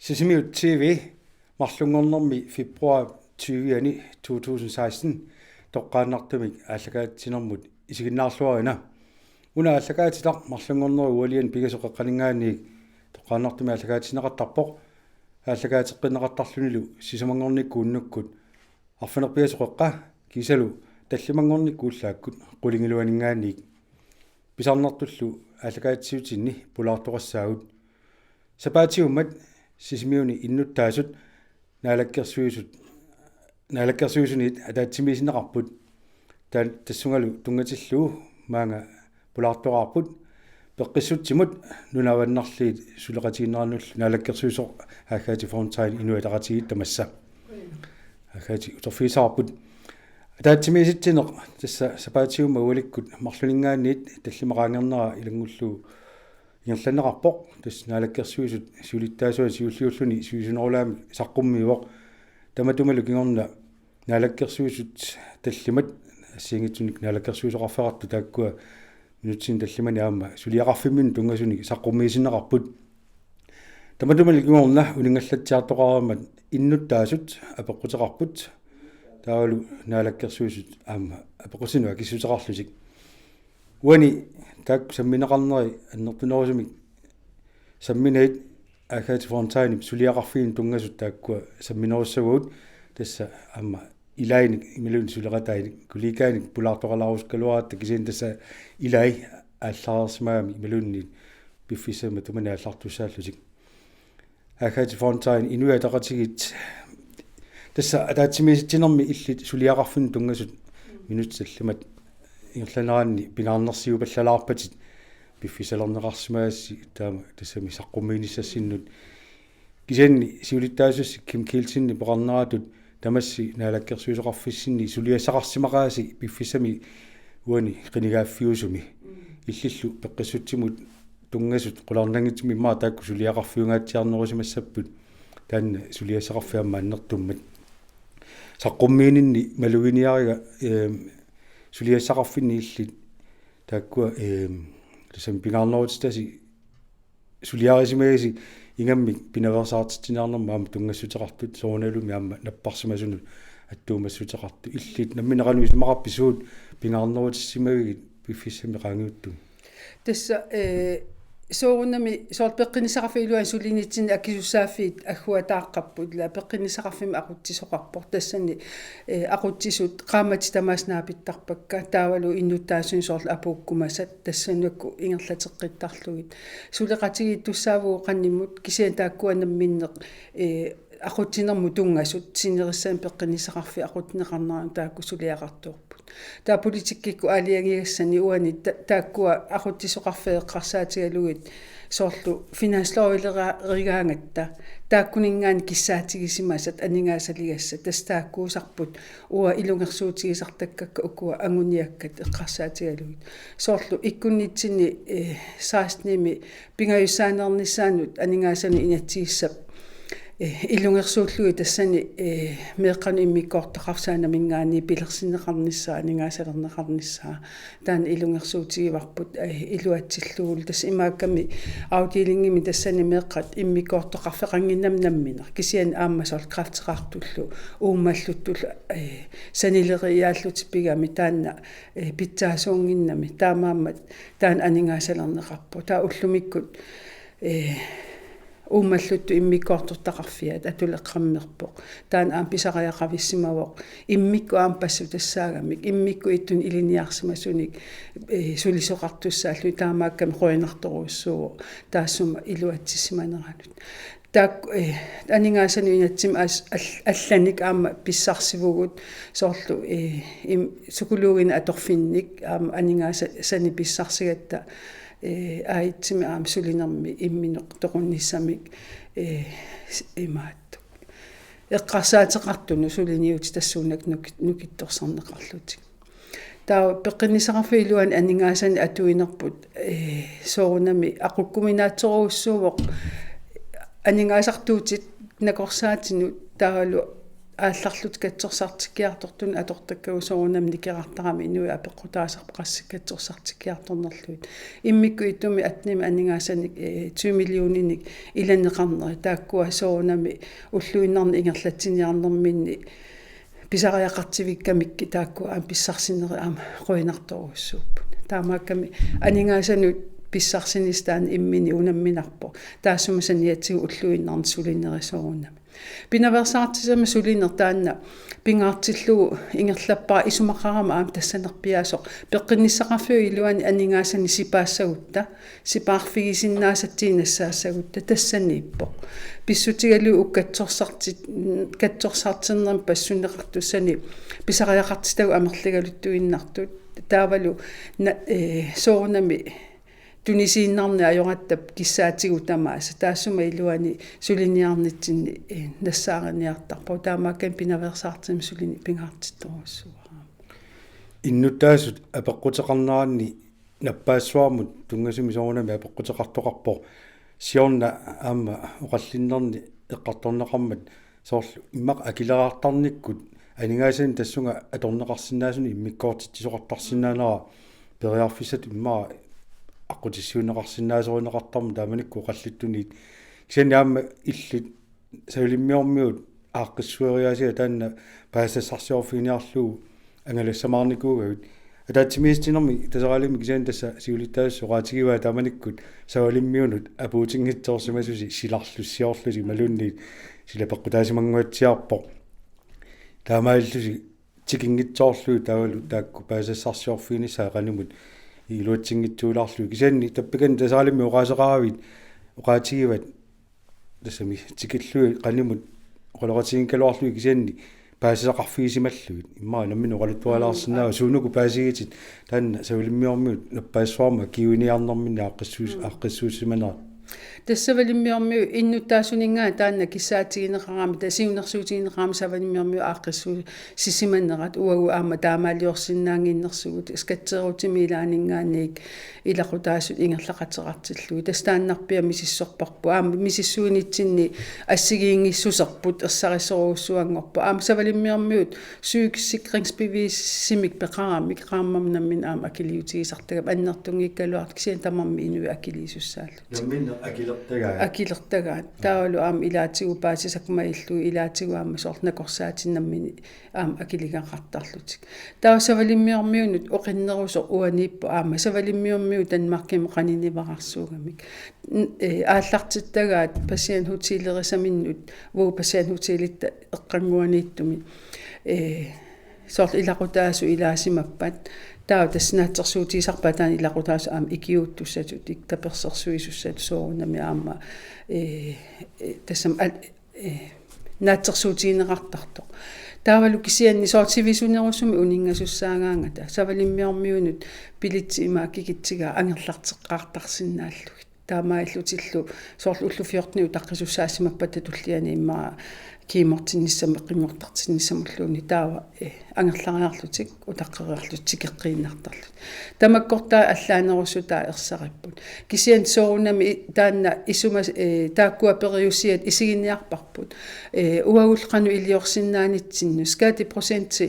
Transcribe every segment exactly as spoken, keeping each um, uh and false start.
Sisimiut T V, marlunngornermi februar tyve-ani to tusind seksten, toqqaannartumik aallakaatitsinermut isiginnaarluarina. Una aallakaatitaq marlunngornerup ualiani pingasut qeqqaninngaanniit toqqaannartumik aallakaatinneqartarpoq, aallakaateqqinneqartarlunilu sisamanngornikkut unnukkut arfineq-pingasut qeqqa kiisalu tallimanngornikkut ullaakkut qulingiluaninngaanniit pisarnertullu aallakaatitsivitinni pulaartoqassaagut. Sapaatiummat Sisimiuni innuttaasut naalakkersuisut, naalakkersuisuniit ataatsimiisinneqarput. Ta-, tassungalu tunngatillugu maanga pulaartoqarput. Peqqissutsimut Nunat Avannarliit suleqatigiinnerannullu naalakkersuisoq Agathe Fontain Inuit Ataqatigiit tamassa. Agathe uterfigissavarput. Ataatsimiisitsineq tassa sapaatiummat ualikkut marlunninngaanniit tallimat qaangernerat ilanngullugu ingerlanneqarpoq. Tassa naalakkersuisut siulittaasuat siulliulluni sivisunerulaamik saqqummiivoq. Tamatumalu kingorna naalakkersuisut tallimat assigiinngitsunik naalakkersuisoqarfeqartut taakkua minutsini tallimani aamma suliaqarfimminut tunngasunik saqqummiisinneqarput. Tamatumalu kingorna uninngallatsiartoqareermat innuttaasut apeqquteqarput. Taavalu naalakkersuisut aamma apeqqutinut akissuteqarlutik. Uani taakku sammineqarneri annertunerusumik samminagit Agathe Fontainip suliaqarfiinut tunngasut taakkua samminerussavagut, tassa aamma ilainik imaluunniit suleqataanik kolleganik pulaartoqalaarusukkaluaratta, kisianni tassa ilai aallareersimagami imaluunniit piffissami matumani aallartussaallutik. Agathe Fontain Inuit Ataqatigiit, tassa ataatsimiisitsinermi illit suliaqarfinnut tunngasut minutsit tallimat ingerlaneranni pingaarnersiupallalaarpatit piffissalerneqarsimagassi taama tassami saqqummiinissassinnut. Kisianni siulittaasussaq Kim Kielsenip oqarneratut tamassi naalakkersuisoqarfissinni suliassaqarsimaqaasi piffissami uani qinigaaffiusumi. Illillu peqqissutsimut tunngasut qularnanngitsumik immaqa taakku suliaqarfiungaatsiarnerusimassapput, taanna suliassaqarfik aamma annertummat. Saqqummiininni maluginiariga, eem, suliassaqarfinni illit taakkua, eem, tassami pingaarnerutitasi suliarisimagasi ingammik pinaveersaartitsiniarnermut aamma tunngassuteqartut, soorunalumi aamma napparsimasunut attuumassuteqartut. Illit nammineq qanoq isumaqarpit, suut pingaarnerutissimagigit piffissami qaangiuttumi? Tassa, eh, soorunami soorlu peqqinnissaqarfiup iluani sulinitsinni akisussaaffiit agguataaqqapput, ila peqqinnissaqarfimmi aqutsisoqarpoq. Tassani, eh, aqutsisut qaammatit tamaasa naapittarpakka, taavalu innuttaasunik soorlu apuukkumasat, tassanakku ingerlateqqittarlugit. Suleqatigiittussaavugut qanimut, kisianni taakkua namminneq, eh, aqutsinermut tunngasut, sinerissami peqqinnissaqarfiit aqutsineqarneranni taakku suliaqartuarput. Taava politikkikkut aalajangigassani uani ta-, taakkua aqutsisoqarfiit eqqarsaatigalugit soorlu finansloviliga-, rigaangatta taakkuninngaanniit kissaatigisimasat aningaasaligassat, tassa taakkuusarput uanga ilungersuutigisartakkakka ukua anguniakkat eqqarsaatigalugit. Soorlu ikkunnitsinni, eh, sekstenimi pingajussaaneernissaanut aningaasanut inatsisissap, eh, ilungersuullugit tassani, eh, meeqqanut immikkoortoqarfissaanaminngaanniit pilersinneqarnissaa, aningaasalerneqarnissaa. Taanna ilungersuutigivarput, eh, iluatsillugulu. Tassa imaakkami afdelingimi tassani meeqqat immikkoortoqarfeqannginnamik nammineq. Kisianni aamma soorlu kræfteqartullu, uummalluttullu, eh, sanileriiaallutik pigami taanna, eh, pitsaasuunnginnami. Taamaammat taanna aningaasalerneqarpoq. Taava ullumikkut, eh, uummalluttut immikkoortortaqarfiat atuleqqammerpoq. Taanna aamma pisariaqavissimavoq. Immikkut aamma passutassaagami. Immikkut ittunik ilinniarsimasunik, eh, sulisoqartussaallutik, taamaakkami qujanartorujussuuvoq taassuma iluatsissimaneranut. Taakku, eh, aningaasanut inatsimmi as-, al-, allanik aamma pissarsivugut soorlu, eh, im-, psykologinik atorfinnik aamma aningaasa-, sanik pissarsigatta, eh, aitsimi aamma sulinermi imminut toqunnissamik, eh, s-, imaattoq. Eqqarsaateqartunut suliniutit tassuunakkut nuk-, nukittorsarneqarlutik. Taava peqqinnissaqarfiup iluani aningaasanik atuinerput, eh, soorunami aqukkuminaatsorujussuuvoq aningaasartuutit nakorsaatinut taavalu aallarlutik katsorsartikkiartortunik atortakkagut soorunami nikerartarami inuit apeqqutaasarput qassit katsorsartikkiartornerlugit. Immikkut ittumik attenimi aningaasanik, eh, tyve millioninik ilaneqarneri taakkua soorunami ulluinnarni ingerlatsiniarnerminni pisariaqartivikkamikkit taakku aamma pissarsinerit aamma qujanartorujussuupput. Taamaakkami aningaasanut pissarsinissaq taanna imminik unamminarpoq. Taassuma saniatigut ulluinnarni sulinerit soorunami. Pinaveersaartitsisoq sulineq taanna pingaartillugu ingerlappara isumaqarama aamma tassanerpiaasoq. Peqqinnissaqarfiup iluani aningaasanik sipaassagutta, sipaarfigisinnaasatsinnik nassaassagutta tassaniippoq. Pissutigalugu uku katsorsarti-, katsorsartinnermi passunneqartussanik pisariaqartitagut amerligaluttuinnartut. Taavalu na-, eh, soorunami tunisiinnarneq ajoratta kissaatigut tamaasa. Taassuma iluani suliniarnitsinni, eh, nassaariniartarpagut. Taamaakkami pinaveersaartitsisoq sulineq pingaartittorujussuuara. Innuttaasut apeqquteqarneranni nappaassuarmut tunngasumik soorunami apeqquteqartoqarpoq. Siorna aamma oqallinnerni eqqartorneqarmat soorlu immaqa akileraartarnikkut aningaasanik tassunga atorneqarsinnaasunik immikkoortitsisoqartarsinnaanera periarfissatut immaqa aqqutissiuunneqarsinnaasorineqartarmat taamanikkut oqallittunit. Kisianni aamma illit Savalimmiormiut aaqqissueriaasiat taanna paasisassarsiorfiginiarlugu angalassamaarnikuugavit. Ataatsimiititsinermi Taseralimmi kisianni tassa siulittaasussat oqaatigivaa taamanikkut Savalimmiunut apuutinngitsoorsimasusi silarlussiorlusi imaluunniit sila peqqutaasimanguatsiarpoq. Taamaalillusi tikinngitsoorlugit taavalu taakku paasisassarsiorfiginissaat qanimut iluatsinngitsuulaarlugit. Kisianni tappikani Taseralimmi oqaaseqaravit oqaatigivat tassami tikillugit qanimut oqaloqatiginngikkaluarlugit kisianni paasisaqarfigisimallugit. Immaqa nammineq oqaluttualaarsinnaavoq suunuku paasigitit taanna Savalimmiormiut nappaassuarmut akiuiniarnerminni aaqqissuus-, aaqqissuussimanerat. Tassa Savalimmiormiut innuttaasuninngaanniit taanna kissaatigineqarami, tassa siunnersuutigineqarami Savalimmiormiut aaqqissuussisimanerat uagut aamma taamaaliorsinnaannginnersugut, skatteerutimi ilaanninngaanniit ilaqutaasut ingerlaqateqartillugit. Tassa taannarpiaq misissorparput. Aamma misissuinitsinni assigiinngissuserput ersarissorujussuanngorpoq. Aamma Savalimmiormiut sygesikringsbevisimik peqaramik qaammammut nammineq aamma akiliutigisartagami annertunngikkaluartut kisianni tamarmik inuit akiliisussaallutik. Nammineq akilertagaat. Akilertagaat. Taavalu aamma ilaatigut paasisakmajillugu ilaatigut aamma soorlu nakorsaatit nammineq aamma akiligaqartarlutik. Taava Savalimmiormiunut oqinnerusoq uaniippoq aamma Savalimmiormiut Danmarkimut qaninivararsuugamik. N-, eh, aallartittagaat Patienthotelerisaminnut, uagut Patienthotelitta eqqannguaniittumik. Eh, soorlu ilaqutaasut ilaasimappat. Taava tassa naatsorsuutigisarpaat taanna ilaqutaasut aamma ikiuuttussatik, tapersersuisussat soorunami aamma, eh, eh, tassami al-, eh, naatsorsuutigineqartartoq. Taavalu kisianni soorlu sivisunerusumik uninngasussaagaangata Savalimmiormiunut billetsit ima kikitsigaat angerlarteqqaartarsinnaallugit. Taamaalillutillu soorlu ullut fjorten utaqqisussaasimappata tulliani immaqa kemortinnissamut eqqunngortartinnissamulluunniit taava, eh, angerlariarlutik utaqqeriarlutik tikeqqiinnartarlutik. Tamakkortaa allaanerussutaa ersaripput. Kisianni soorunami i-, taanna isuma-, eh, taakkua periusiat isiginiarparput. Eh, uagullu qanoq iliorsinnaanitsinnut. Skatteprocenti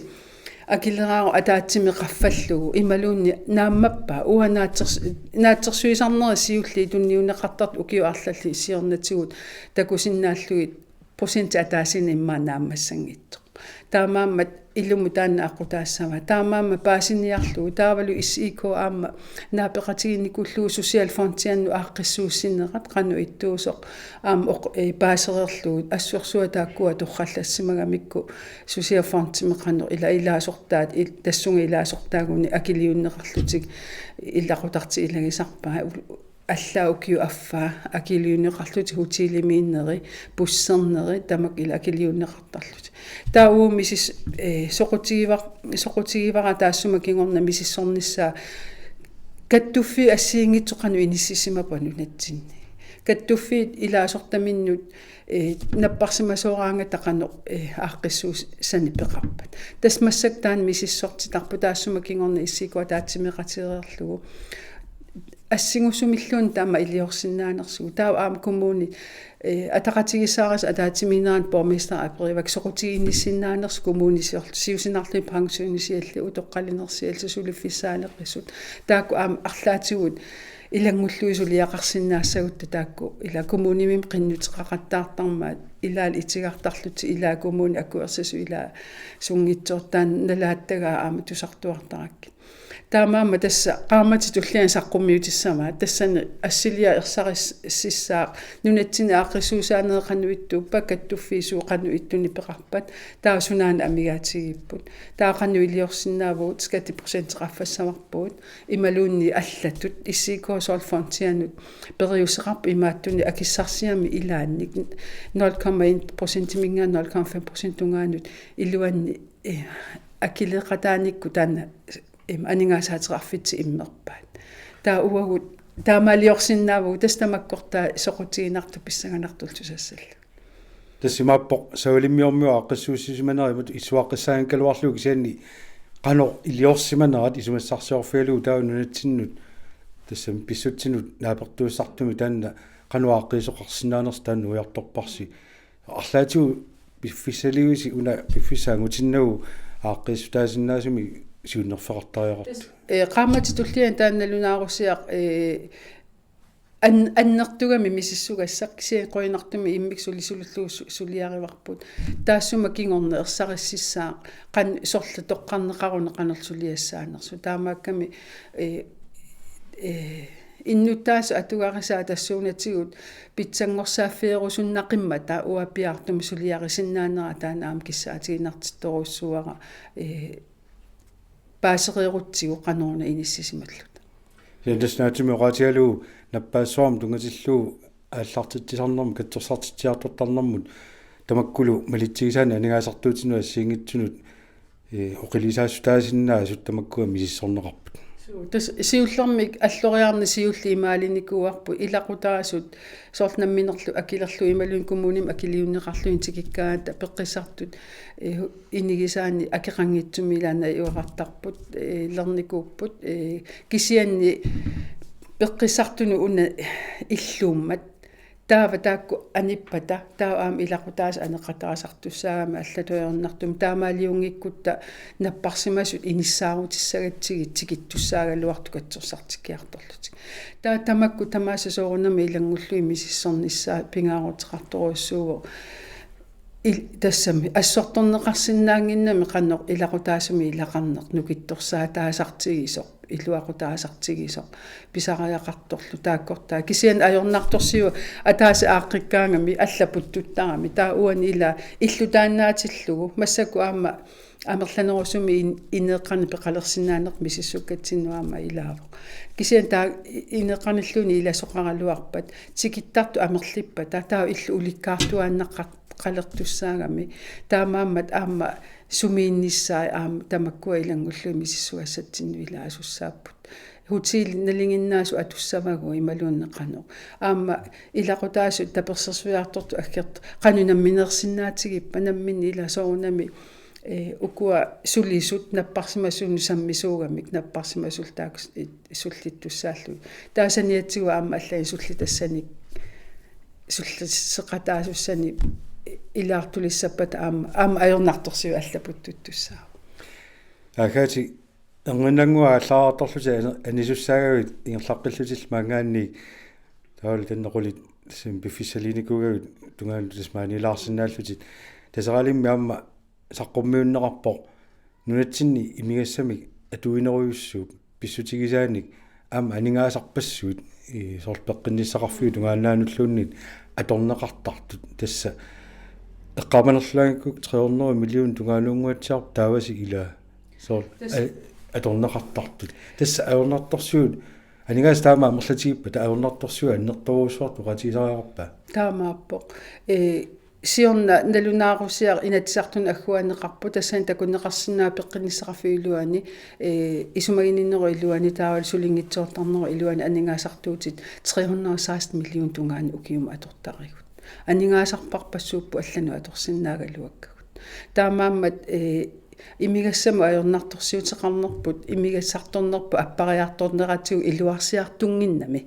akileraarut ataatsimik qaffallugu imaluunniit naammappaa uanga naatsers-, naatsorsuisarnerit siulliit tunniunneqartartut ukiut arlallit siornatigut takusinnaallugit procentit ataasiinnaq immaqa naammassanngitsoq. Taamaammat ilumut taanna aqqutaassavaa. Taamaammat paasiniarlugu taavalu S I K aamma naapeqatigiinnikullugu socialfondiannut aaqqissuussinerat qanoq ittuusoq aamma oq-, eh, paasereerlugu assorsuaq taakkua torrallassimagamikku socialfondimi qanoq ila ilaasortaat il-, tassunga ilaasortaaguni akiliunneqarlutik ilaqutartik ilagisarpaat u-, allaat ukiup affaa akiliunneqarlutik hotelimiinneri, busserneri, tamakku ila akiliunneqartarlutik. Taava uagut misis-, eh, soqutigivar-, soqutigivara taassuma kingorna misissornissaa kattuffiit assigiinngitsut qanoq inissisimappat nunatsinni. Kattuffiit ilaasortaminnut, eh, napparsimasooraangata qanoq, eh, aaqqissuussanik peqarpat. Tassa massakkut taanna misissortitarput taassuma kingorna S I K ataatsimeeqatigereerlugu. assingusumilluunniit taama iliorsinnaanersugut. Taava aamma kommuni, eh, ataqatigiissaarissut ataatsimiinneranni borgmesteri aperivakka soqutiginnissinnaanersoq kommuni sior-, siusinaarluni pensionisialli utoqqalinersiallu suliffissaaneqisut. Taakku aamma arlaatigut ilanngullugit suliaqarsinnaassagutta taakku ila kommunimimi qinnuteqaqattaartarmaat ilaat itigartarlutik ilaa kommuni akuersisut ilaa sunngitsoortaan nalaattagaa aamma tusartuartarakkit. Taamaammat tassa qaammatit tulliani saqqummiutissamaat tassani assiliaq ersarississaaq nunatsinni aaqqissuussaanerit qanoq ittuuppat kattuffiit suut qanoq ittunik peqarpat taava sunaana amigaatigiipput. Taava qanoq iliorsinnaavugut skatteprocenti qaffassavarput imaluunniit allatut S I K soorlu fondianut periuseqarpoq imaattunik akissarsiami ilaannik nul komma en procentiminngaanniit nul komma fem procent tungaanut iluanni, eh, akileeqataanikkut taanna, em, aningaasaateqarfitsik immerpaat. Taava uagut taamaaliorsinnaavugut tassa tamakkortaa soqutiginartut pissanganartullu tusassallugit. Tassa imaappoq savalimmiormiut aaqqissuussisimanerat imatut issuaqqissaanngikkaluarlugu kisianni qanoq iliorsimanerat isumassarsiorfigalugu taava nunatsinnut tassami pissutsinut naapertuussisartumi taanna qanoq aaqqiisoqarsinnaanersoq taanna ujartorparsi. Arlaatigut piffissaliusi una piffissap angutinnagu aaqqiissutaasinnaasumik siunnerfeqartariaqartoq. Eh, qaammatit tulliani taanna nalunaarusiaq, eh, an-, annertugami misissugassaq kisianni qujanartumik immikkut sulisulullugu su-, suliarivarput. Taassuma kingorna ersarississaaq qan-, sorleq toqqarneqaruni qanorlu suliassaanersoq. Taamaakkami, eh, eh, innuttaasut atugarisaat tassuunatigut pitsanngorsaaffeerussunnaqimmata uanga piaartumik suliarisinnaanera taanna aamma kissaatiginartittorujussuuara, eh, paasereerutsigu qanoruna inissisimalluta. Kisianni tassa naatsumik oqaatigalugu nappaassuarmut tunngatillugu aallartitsisarnermut katsorsartitsiartortarnermut tamakkulu malitsigisaannik aningaasartuutinut assigiinngitsunut, eh, oqilisaasutaasinnaasut tamakkua misissorneqarput. Suu, tassa siullermik alloriarneq siulleq imaalinikuuarput ilaqutaasut soorlu namminerlu akilerlugu imaluunniit kommunimi akiliunneqarluni tikikkaangatta peqqissartut, eh, inigisaanni akeqanngitsumik ilaanni najugaqartarput, eh, lernikuupput, eh, kisianni peqqissartunut una illuummat. Taava taakku anippata, taava aamma ilaqutaasut aneqataasartussaagamik allatut ajornartumik taamaaliunngikkutta napparsimasut inissaarutissagatsigit tikittussaagaluartut katsorsartikkiartorlutik. Taava tamakku tamaasa soorunami ilanngullugit misissornissaat pingaaruteqartorujussuuvoq. Il-, tassami assortorneqarsinnaannginnami qanoq ilaqutaasumik ilaqarneq nukittorsaataasartigisoq, iluaqutaasartigisoq, pisariaqartorlu taakkortaa. Kisianni ajornartorsiut ataaseq aaqqikkaangami allaput tuttarami. Taava uani ila illutaannaatillugu. Massakkut aamma amerlanerusumik in-, ineeqqanik peqalersinnaaneq misissukkatsinnut aamma ilaavoq. Kisianni taava i-, ineeqqanilluunniit ilasoqaraluarpat, tikittartut amerlippata, taava illut ulikkaartuaannaqar-, qalertussaagami. Taamaammat aamma sumiinnissaat aamma tamakkua ilanngullugit misissugassatsinnut ilaasussaapput. Hotelit nalinginnaasut atussavagut imaluunniit qanoq. Aamma ilaqutaasut tapersersuiartortut aggertut qanoq nammineersinnaatigippat namminneq ila soorunami, eh, ukua sulisut napparsimasuunnut sammisuugamik napparsimasullu taakku s-, sullittussaallugit. Taava saniatigut aamma allanik sullitassanik sullisseqataasussanik ilaartulissappata aamma, aamma ajornartorsiut allaput tuttussaavoq. Aagaati erniinnannguaq aallaartorlutit ani-, anisussaagavit ingerlaqqillutillu maanngaanniit taavalu tannequlit tassami piffissaliinikuugavit tungaanut tassa maaniilaarsinnaallutit. Taseralimmi aamma saqqummiunneqarpoq nunatsinni imigassamik atuinerujussuup pissutigisaanik aamma aningaasarpassuit i soorlu peqqinnissaqarfiup tungaannaanulluunniit atorneqartartut tassa eqqaamanerlulaanngikkukkit tre hundrede millioner tungaanunnguatsiarput taavasi ilaa soorlu Tassa a-, atorneqartartut. Tassa ajornartorsiut aningaasat taama amerlatigippata ajornartorsiut annertoorujussuartut oqaatigisariaqarpa? Taamaappoq. Ee, siorna nalunaarusiaq Inatsisartuni agguaanneqarpoq, tassani takuneqarsinnaavoq peqqinnissaqarfiup iluani, ee, isumaginninnerup iluani, taavalu sulinngitsoortarnerup iluani aningaasartuutit tre hundrede og seksten millioner tungaanut ukiumut atortarigut. Aningaasarparpassuupput allanut atorsinnaagaluakkagut. Taamaammat, ee, Imigassamut ajornartorsiuteqarnerput, imigassartornerput appariartorneratigut iluarsiartunnginnami.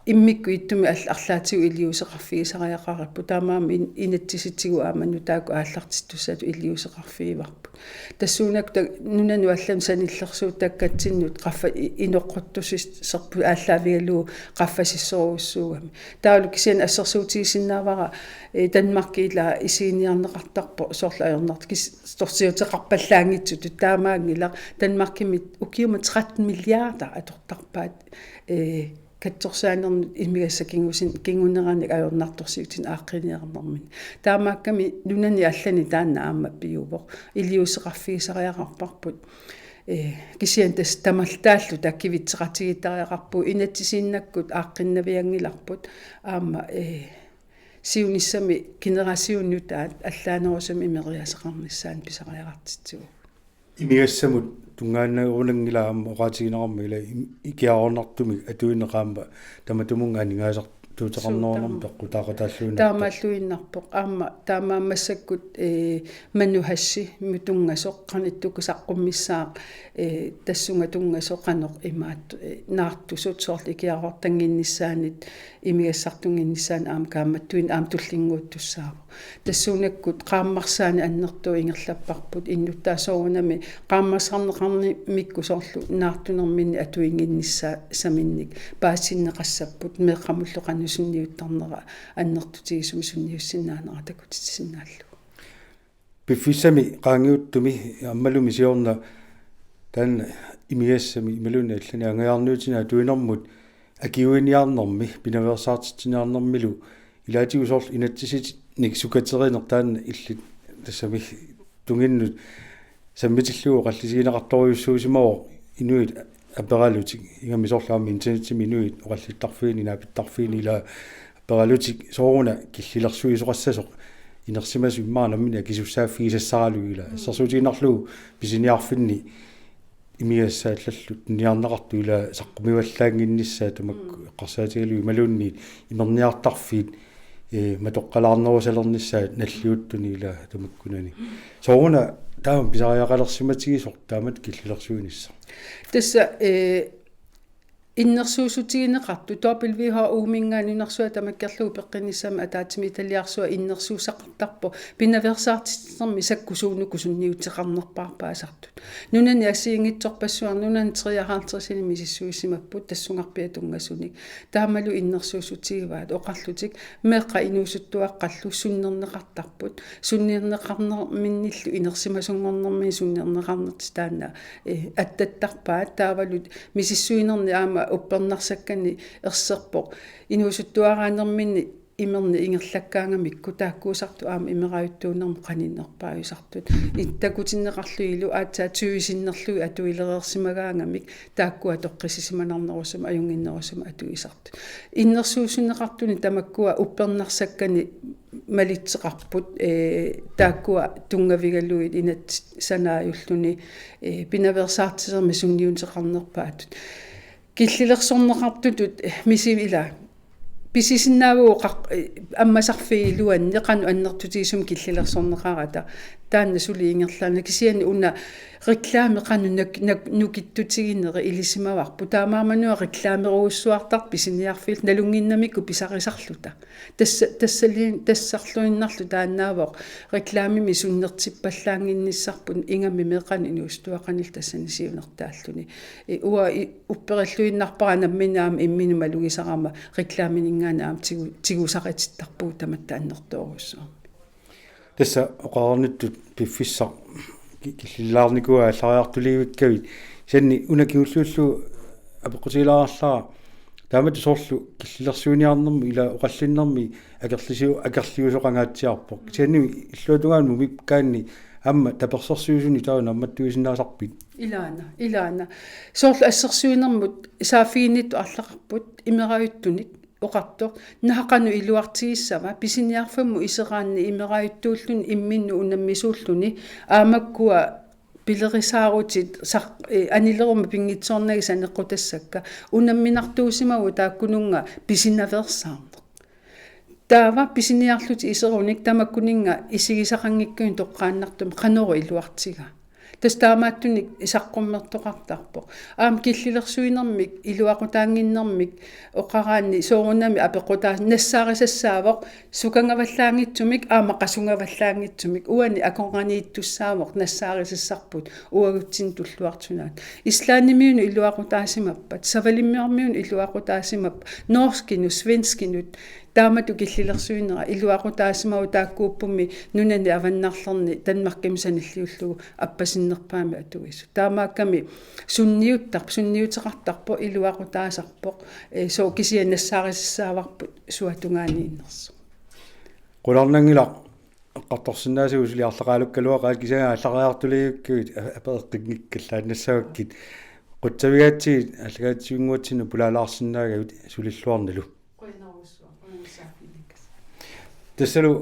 Immikkut ittumik all-, arlaatigut iliuuseqarfigisariaqaripput, taamaammat in-, inatsisitigut aamma nutaakkut aallartittussatut iliuuseqarfigivarput. Tassuunakkut ta-, nunanut allanut sanillersuutakkatsinnut qaffa-, i-, inoqquttusserput aallaavigalugu qaffasissorujussuugami. Taavalu kisianni assersuutigisinnaavara, eh, Danmarki ila isiginiarneqartarpoq soorlu ajornart-, kis-, torsiuteqarpallaanngitsutut, taamaanngilaq Danmarkimi ukiumut tretten milliarder atortarpaat, eh, katsorsaanermut imigassaq kingusin-, kinguneranik ajornartorsiutinik aaqqiniarnermini. Taamaakkami nunani allani taanna aamma piuvoq. Iliuuseqarfigisariaqarparput. Eh, kisianni tassa tamartaalluta kivitseqatigiittariaqarpugut, inatsisiinnakkut aaqqinnavianngilarput. Aamma, eh, siunissami generationit nutaat allaanerusumik imeriaaseqarnissaanut pisariaqartitsivugut. Imigassamut tunngaviginnarunanngilaq aamma oqaatigineqarmat ila im-, ikiaroornartumik atuineq aamma tamatumunnga aningaasartuuteqarnerunermut peqqutaaqataalluinnarpoq. Taamaalluinnarpoq. Aamma taamaammat massakkut, eh, manuhassi mutungasoq qanittukkut saqqummissaaq, eh, tassunga tunngasoq qanoq imaat, eh, naartusut soorlu ikiaroortannginnissaanit imigassartunnginnissaanut aamma kaammattuinnaq aamma tullinnguuttussaavoq. Tassuunakkut qaammarsaaneq annertooq ingerlapparput, innuttaasut soorunami qaammarsarneqarnimmikkut soorlu naartunerminnik atuinnginnissaminnik paasitinneqassapput, meeqqamullu qanoq sunniuttarnera annertutigisumik sunniussinnaanera takutitsisinnaallugu. Piffissami qaangiuttumi aammalumi siorna taanna imigassami imaluunniit allani angajaarniutinik atuinermut akiuiniarnermi pinaveersaartitsiniarnermilu ilaatigut soorlu inatsisitinik sukaterineq taanna illit tassami tunginnut sammitillugu oqallisigineqartorujussuusimavoq inuit aperalutik, ingammik soorlu aamma internetimi inuit oqallittarfiini, naapittarfiini ila aperalutik sooruna killilersuisoqassasoq inersimasoq immaqa nammineq akisussaaffigisassaralugu ila. Mm. Assersuutigiinnarlugu pisiniarfinni imigassat allallu tuniniarneqartut ila saqqumivallaannginnissaat tamakku. Mm. Eqqarsaatigalugu imaluunniit imerniartarfiit, eh, matoqqalaarnerusalernissaat nalliuttuni ila tamakkunani. Mm. Sooruna taama pisariaqalersimatigisoq taamatut killilersuinissaq? Tassa, eh, innersuussutigineqartut W H O-minngaanniit nunarsuaq tamakkerlugu peqqinnissami ataatsimiititaliarsuaq innersuussaqartarpoq pinaveersaartitsinermi sakkusuunuku sunniuteqarnerpaarpaasartut. Nunani assigiinngitsorpassuarni nunani treoghalvtredsinik misissuisimapput tassungarpiaq tunngasunik. Taamalu innersuussutigivaat oqarlutik meeqqat inuusuttuaqqallu sunnerneqartarput. Sunnerneqarnerminnillu inersimasunngornermini sunnerneqarnertik taanna, eh, attattarpaat, taavalu misissuinerni aamma uppernarsakkanni erserpoq. Inuusuttuaraanerminni imerneq ingerlakkaangamikku taakkuusartut aamma imerajuttuunermut qaninnerpaajusartut. It-, takutinneqarlunilu aatsaat tyve sinnerlugit atuilereersimagaangamik taakkua toqqissisimanarnerusumik ajunnginnerusumik atuisartut. Innersuussuteqartuni tamakkua uppernarsakkanni malitseqarput, eh, taakkua tunngavigalugit inatsit sanaajulluni, eh, pinaveersaartitsinermi sunniuteqarnerpaatut. Killilersorneqartutut, eh, misivila. Pisisinnaavugut qaq-, eh, ammasarfiit iluanni qanoq annertutigisumik killilersorneqarata. Taanna suli ingerlaannaq, kisianni una reklame qanoq nak-, nak-, nukittutigineri ilisimavarput. Taamaammat una reklamerujussuartarpoq pisiniarfiillu nalunnginnamikku pisarisarluta. Tassa-, tassali-, tassarluinnarlu taannaavoq reklamemi sunnertippallaannginnissarput ingammik meeqqanut inuusuttuaqqanillu tassani siunertaalluni. I-, uanga i-, upperilluinnarpara nammineq aamma imminut malugisarama reklamininngaanniit aamma tigu-, tigusaritittarpugut tamatta annertoorujussuarmik. Tassa oqarnittut piffissaq ki-, killilaarnikuuaat aallariartuliivikkavit. Kisianni una kingulliullugu apeqqutigilaarallara taamatut soorlu killilersuiniarnermi ila oqallinnermi akerlisiu-, akerliusoqangaatsiarpoq. Kisianni illuatungaanut mumikkaanni aamma tapersersuisuni taava naammattuisinnaasarpit? Ilaana, ilaana. Soorlu assersuinermut saaffiginnittut arlaqarput imerajuttunik oqartoq, naha qanoq iluartigissava, pisiniarfimmut iseraanni imerajuttuulluni imminnut unammisuulluni, aamakkua pilerisaarutit saq-, eh, anileruma pinngitsoornagit saneqqutassakka, unamminartuusimavoq taakkununnga pisinaveersaarneq. Taava pisiniarlutik iserunik tamakkuninnga isigisaqanngikkunik toqqaannartumik qanoq iluartigaa. Tassa taamaattunik saqqummertoqartarpoq. Aamma killilersuinermik, iluaqutaannginnermik, oqaraanni soorunami apeqqutaas-, nassaarisassaavoq sukangavallaanngitsumik, aamma qasungavallaanngitsumik, uani akornanniittussaavoq, nassaarisassarput uagutsinnut tulluartunaat. Islandimiunut iluaqutaasimappat, Savalimmiormiunut iluaqutaasimappat, norskinut, svenskinut, taamatut killilersuinera iluaqutaasimavoq taakkuuppummi nunani avannarlerni Danmarkimi sanilliullugu appasinnerpaamik atuisut. Taamaakkami sunniuttarp-, sunniuteqartarpoq, iluaqutaasarpoq, ee, sooq kisianni nassaarisassaavarput suatungaaniinnersoq. Qularnanngilaq eqqartorsinnaasagut suli arlaqaalukkaluaqaat kisianni aallariartuliukkavit a-, apereqqinngikkallaannassavakkit. Qutsavigaatsigit aallakaatitsivinnguatsinnut pulaalaarsinnaagavit sulilluarnalu. Tassalu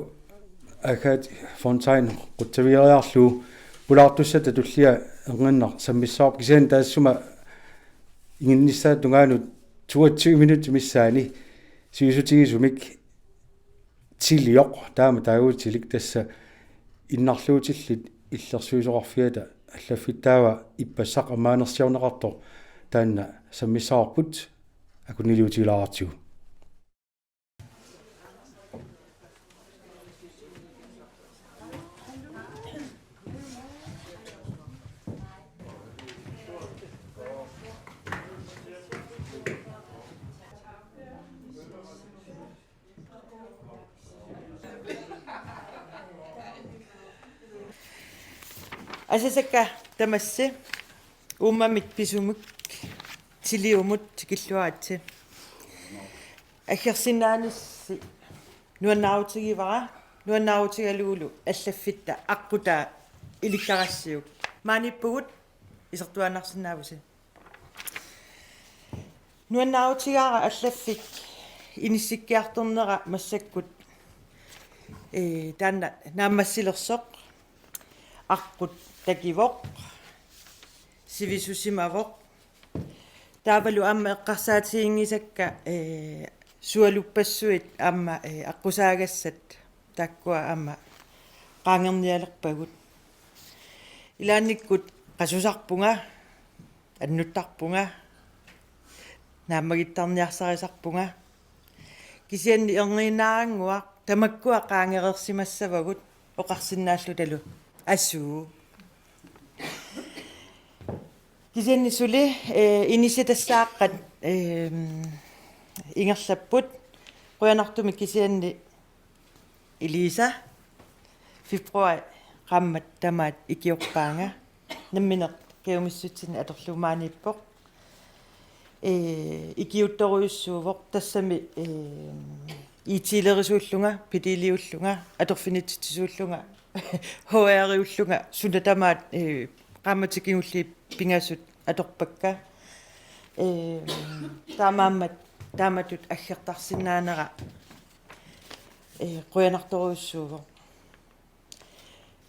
Agathe Fontain qutsavigeriarlugu pulaartussatta tullia erniinnaq sammissavarput kisianni taassuma inginnissaata tungaanut toogtyve minutsit missaanni sivisutigisumik tilioq taama taaguutilik tassa innarluutillit illersuisoqarfiata allaffittaava ippassaq ammaanersiorneqartoq taanna sammissavarput akunniliutigilaartigu. Asasakka tamassi uummamit pisumik tiliumut tikilluaritsi. Aggersinnaanissi nuannaarutigivara, nuannaarutigalugulu allaffitta aqqutaa ilikkarassiuk. Maaniippugut isertuaannarsinnaavusi. Nuannaarutigaara allaffik inissikkiartornera massakkut, ee, taanna naammassilersoq aqqut takivoq, sivisusimavoq. Taavalu aamma eqqarsaatiginngisakka, ee, sualuppassuit aamma, ee, aqqusaagassat taakkua aamma qaangernialerpagut. Ilaannikkut qasusarpunga, annuttarpunga, naammagittarniarsarisarpunga. Kisianni erniinnaarannguaq tamakkua qaangereersimassavagut oqarsinnaallutalu: Asuu. Kisianni suli, ee, inissitassaaqqat, eem, ingerlapput. Qujanartumik kisianni Elisa, februar qaammat tamaat ikiorpaanga. Nammineq qiumissutsinni atorlugu maaniippoq. Ee, ikiuuttorujussuuvoq tassami, ee, I T-lerisuullunga, pedeliullunga, atorfinitsitsisuullunga, H R-iullunga, suna tamaat, ee, qaammatit kingulliit pingasut atorpakka. Ee, taamaammat taamatut aggertarsinnaanera, ee, qujanartorujussuuvoq.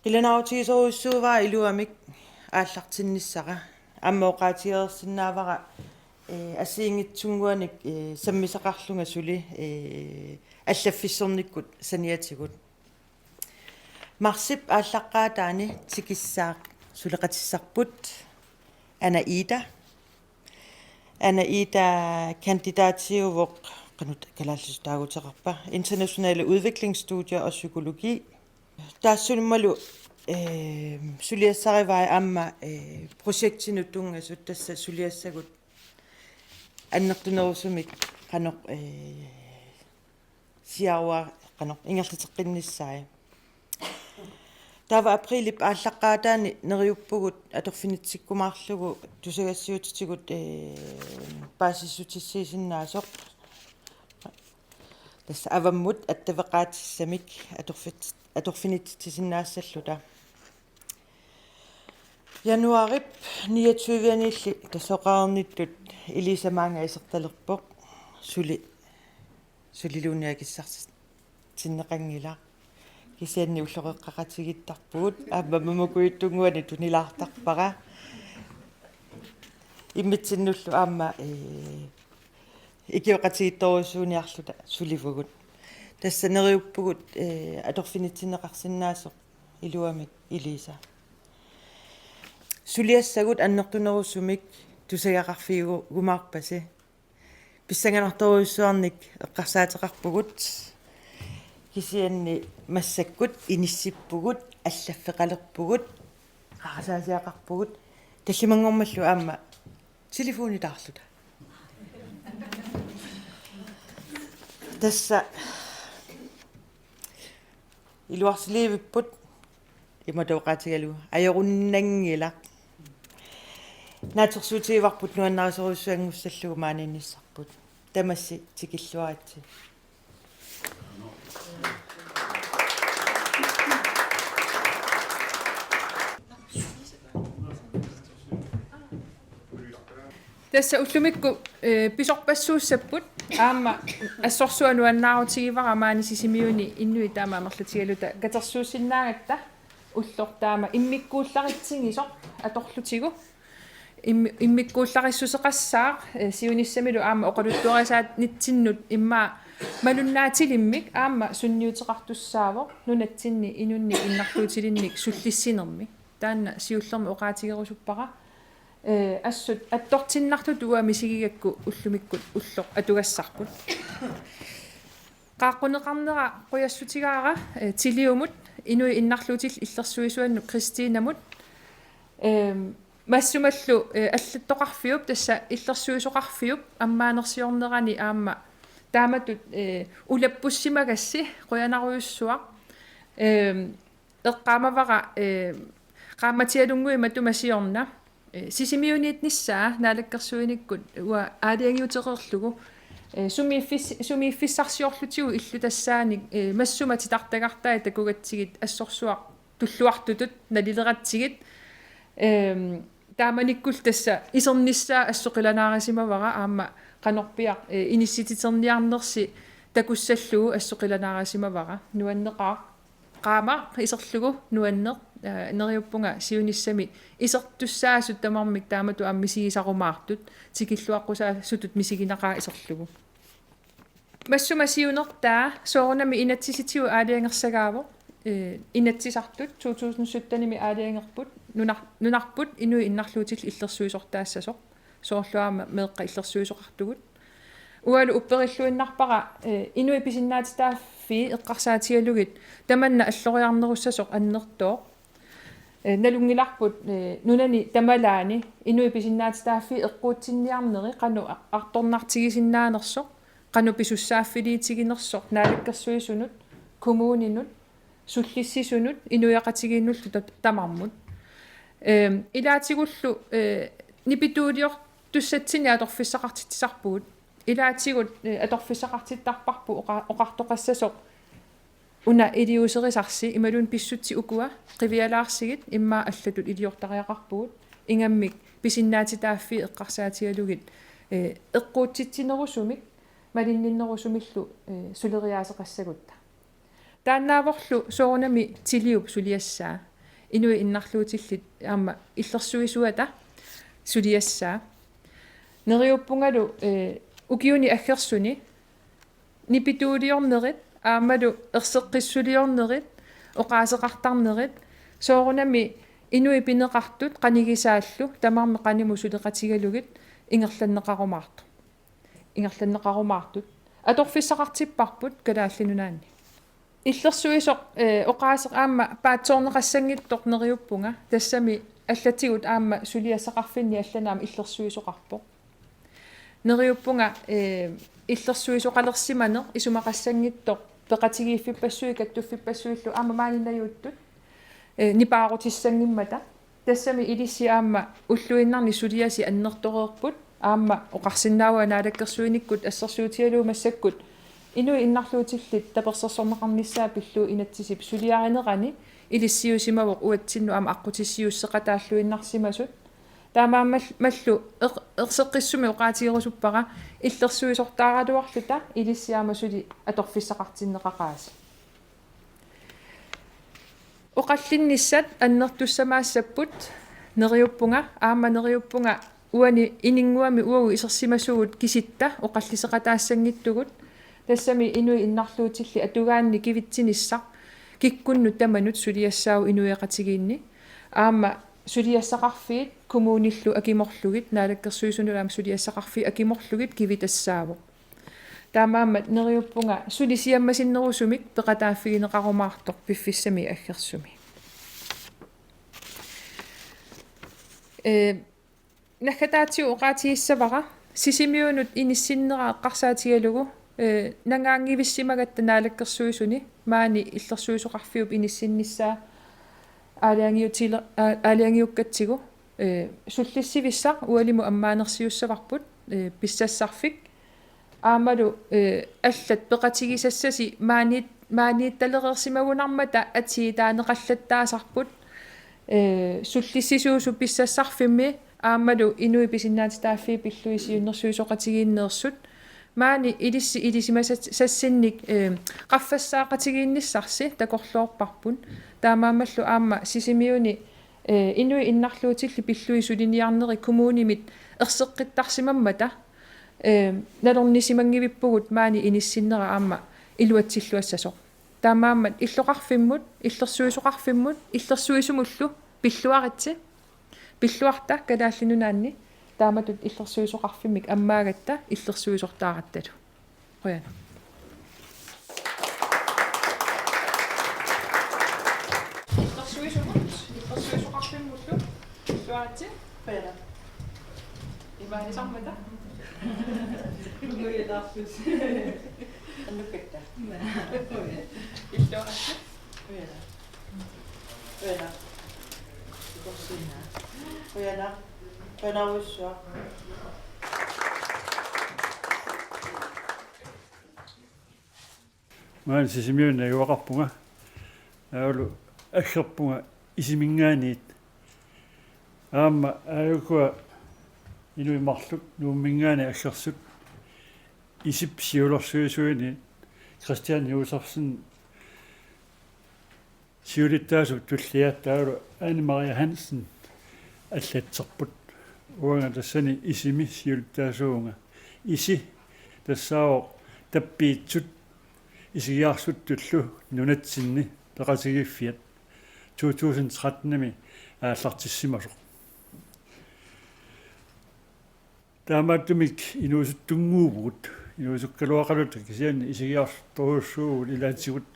Qilanaarutigisorujussuuara iluamik aallartinnissara. Aamma oqaatigereersinnaavara, ee, assigiinngitsunnguanik, ee, sammisaqarlunga suli, ee, allaffissornikkut saniatigut. Marsip aallaqqaataani tikissaaq suleqatissarput Anna Ida. Anna Ida kandidatiuvoq, qanoq kalaallisut taaguuteqarpa, internationale udviklingsstudier og psykologi. Taassumalu, ee, suliassarivai aamma, ee, projektinut tunngasut, tassa suliassagut annertunerusumik qanoq, ee, siaruaa qanoq ingerlateqqinnissaat. Taava aprilip aallaqqaataani neriuppugut atorfinitsikkumaarlugu tusagassiuutitigut, ee, paasissutissiisinnaasoq. Tassa avammut attaveqaatissamik atorfit-, atorfinitsitsisinnaassalluta. Januarip niogtyve-anilli tassa oqarnittut Elisa maanga isertalerpoq, suli suliluunniit akissartinneqanngilaq. Kisianni ulloqeqqaqatigiittarpugut, aamma mamakujuttunnguani tunilaartarpara. Immitsinnullu aamma, ee, ikioqatigiittorujussuuniarluta sulivugut. Tassa neriuppugut, eh, atorfinitsinneqarsinnaasoq iluamik Elisa. Suliassagut annertunerusumik tusagaqarfiugumaarpasi. Pissanganartorujussuarnik eqqarsaateqarpugut. Kisianni massakkut inissippugut, allaffeqalerpugut, qarasaasiaqarpugut. Tallimanngormallu aamma telefonitaarluta. Tassa iluarsiliivipput imatut oqaatigalugu ajorunnanngilaq. Naatsorsuutigivarput nuannarisorujussuanngussallugu maaniinnissarput. Tamassi tikilluaritsi. Tassa ullumikkut, eh, pisorpassuussapput aamma assorsuaq nuannaarutigivara maani Sisimiuni inuit taama amerlatigaluta katersuussinnaagatta ulloq taama immikkuullaritsigisoq atorlutigu. Immi-, immikkuullarissuseqassaaq, eh, siunissamilu aamma oqaluttuarisaanitsinnut immaqa malunnaatilimmik aamma sunniuteqartussaavoq nunatsinni inunnik innarluutilinnik sullissinermi. Taanna siullermik oqaatigerusuppara. Eh, assut attortinnartutut uanga misigigakku ullumikkut ulloq atugassarput. Qaaqquneqarnera qujassutigaara, eh, Tiliumut, inuit innarluutillit illersuisuannut Kristinamut. Ehm, massumallu, eh, allattoqarfiup tassa illersuisoqarfiup ammaanersiornerani aamma taamatut, eh, ulappussimagassiuk qujanarujussuaq. Ehm, eqqaamavara, eh, qaammatialunnguit matuma siorna, eh, Sisimiuniitnissaa naalakkersuinikkut uanga aalajangiutereerlugu, eh, sumiiffis-, sumiiffissarsiorlutigu illutassaannik, eh, massuma titartagartai takugatsigit assorsuaq tulluartutut nalileratsigit, ehm, taamanikkullu tassa isernissaa assut qilanaarisimavara aamma qanorpiaq, eh, inissititerniarnersi takussallugu assut qilanaarisimavara. Nuanneqaaq. Qaammaq iserlugu nuanneq, eh, neriuppunga siunissami isertussaasut tamarmik taamatut aamma misigisarumaartut, tikilluaqqusaasutut misiginaqaaq iserlugu. Massuma siunertaa soorunami inatsisitigut aalajangersagaavoq, eh, Inatsisartut to tusind syttenimi aalajangerput nunar-, nunarput inuit innarluutillit illersuisortaassasoq, soorlu aamma meeqqat illersuisoqartugut. Uangalu upperilluinnarpara, eh, inuit pisinnaatitaaffii eqqarsaatigalugit tamanna alloriarnerussasoq annertooq. Eh, nalunngilarput, eh, nunani tamalaani inuit pisinnaatitaaffii eqquutsinniarneri qanoq a-, artornartigisinnaanersoq, qanoq pisussaaffiliitiginersoq naalakkersuisunut, kommuninut, sullissisunut, inuiaqatigiinnullu ta-, tamarmut. Ehm, ilaatigullu, eh, nipituuliortussatsinnik atorfissaqartitsisarpugut. Ilaatigut, eh, atorfissaqartittarparput oqa-, oqartoqassasoq una iliuuserisarsi imaluunniit pissutsit ukua qivialaarsigit immaqa allatut iliortariaqarpugut ingammik pisinnaatitaaffii eqqarsaatigalugit, eh, eqquutsitsinerusumik malinninnerusumillu, eh, suleriaaseqassagutta. Taannaavorlu soorunami Tiliup suliassaa. Inuit innarluutillit aamma illersuisuata suliassaa. Neriuppungalu, eh, ukiuni aggersuni nipituuliornerit, aammalu erseqqissuliornerit, oqaaseqartarnerit, soorunami inuit pineqartut qanigisaallu tamarmik qanimut suleqatigalugit ingerlanneqarumaartut. Ingerlanneqarumaartut. Atorfissaqartipparput Kalaallit Nunaanni. Illersuisoq, eh, oqaaseq aamma paatsoorneqassanngitsoq neriuppunga, tassami allatigut aamma suliassaqarfinni allanut aamma illersuisoqarpoq. Neriuppunga, eh, illersuisoqalersimaneq isumaqassanngitsoq peqatigiiffippassuit kattuffippassuillu aamma maani najuuttut, eh, nipaarutissanngimmat. Tassami ilissi aamma ulluinnarni suliasi annertoreerput, aamma oqarsinnaavunga naalakkersuinikkut assersuutigalugu massakkut inuit innarluutillit tapersersorneqarnissaat pillugu inatsisip suliarinerani ilissiusimavoq uatsinnut aamma aqqutissiuusseqataalluinnarsimasut. Taamaammal-, mallu eq-, erseqqissumik oqaatigerusuppara illersuisortaaraluarluta ilissi aamma suli atorfissaqartinneqaqaasi. Oqallinnissat annertussamaassapput neriuppunga, aamma neriuppunga uani Ininguami uagut isersimasugut kisitta oqalliseqataassanngitsugut, Tassami inuit innarluutillit atugaanni kivitsinissaq kikkunnut tamanut suliassaavoq inuiaqatigiinni. Aamma suliassaqarfiit kommunillu akimorlugit, Naalakkersuisunut aamma suliassaqarfiit akimorlugit kivitassaavoq. Taamaammat neriuppunga suli siammasinnerusumik peqataaffigineqarumaartoq piffissami aggersumi. Ee, naggataatigut oqaatigissavara Sisimiunut inissinnera eqqarsaatigalugu, ee, nangaanngivissimagatta Naalakkersuisuni maani illersuisoqarfiup inissinnissaa aalajangiutile-, aa-, aalajangiukkatsigu, ee, sullissivissaq ualimut ammaanersiussavarput, ee, pissassarfik. Aammalu, ee, allat peqatigisassasi maaniit-, maaniittalereersimagunarmata atii taaneqallattaasarput, ee, sullissisuusut pissassarfimmi aammalu inuit pisinnaatitaaffii pillugit siunnersuisoqatigiinneersut. Maani ilissi ilisimasassinnik, ee, qaffassaaqatigiinnissarsi takorloorparput. Taamaammallu aamma Sisimiuni, ee, inuit innarluutillit pillugit suliniarneri kommunimit erseqqittarsimammata, ee, nalornisimanngivippugut maani inissinnera aamma iluatsilluassasoq. Taamaammat illoqarfimmut, illersuisoqarfimmut, illersuisumullu pilluaritsi, pilluarta Kalaallit Nunaanni, taamatut illersuisoqarfimmik ammaagatta illersuisortaarattalu. Qujanaq. Illersuisumut, illersuisoqarfimmullu pilluaritsi. Qujanaq. Imaalisarmata. Qujanarsuaq. Annukkatta. Illuaritsi. Qujanaq. Qujanaq. Qujanaq. Qujanaq. Qujanarsuaq. Maani Sisimiuni najugaqarpunga. Taavalu aggerpunga isiminngaanniit. Aamma aajukua inuit marluk Nuumminngaanniit aggersut. Isip siulersuisuini Christian Josefsen siulittaasup tullia taavalu Anne Marie Hansen allatserput. Uanga tassani isimi siulittaasuuvunga. Isi tassaavoq tappiitsut isigiarsuttullu nunatsinni peqatigiiffiat to tusind tretten-imi aallartissimasoq. Taamaattumik inuusuttunnguuvugut, inuusukkaluaqaluta kisianni isigiartorujussuuvugut ilaatigut,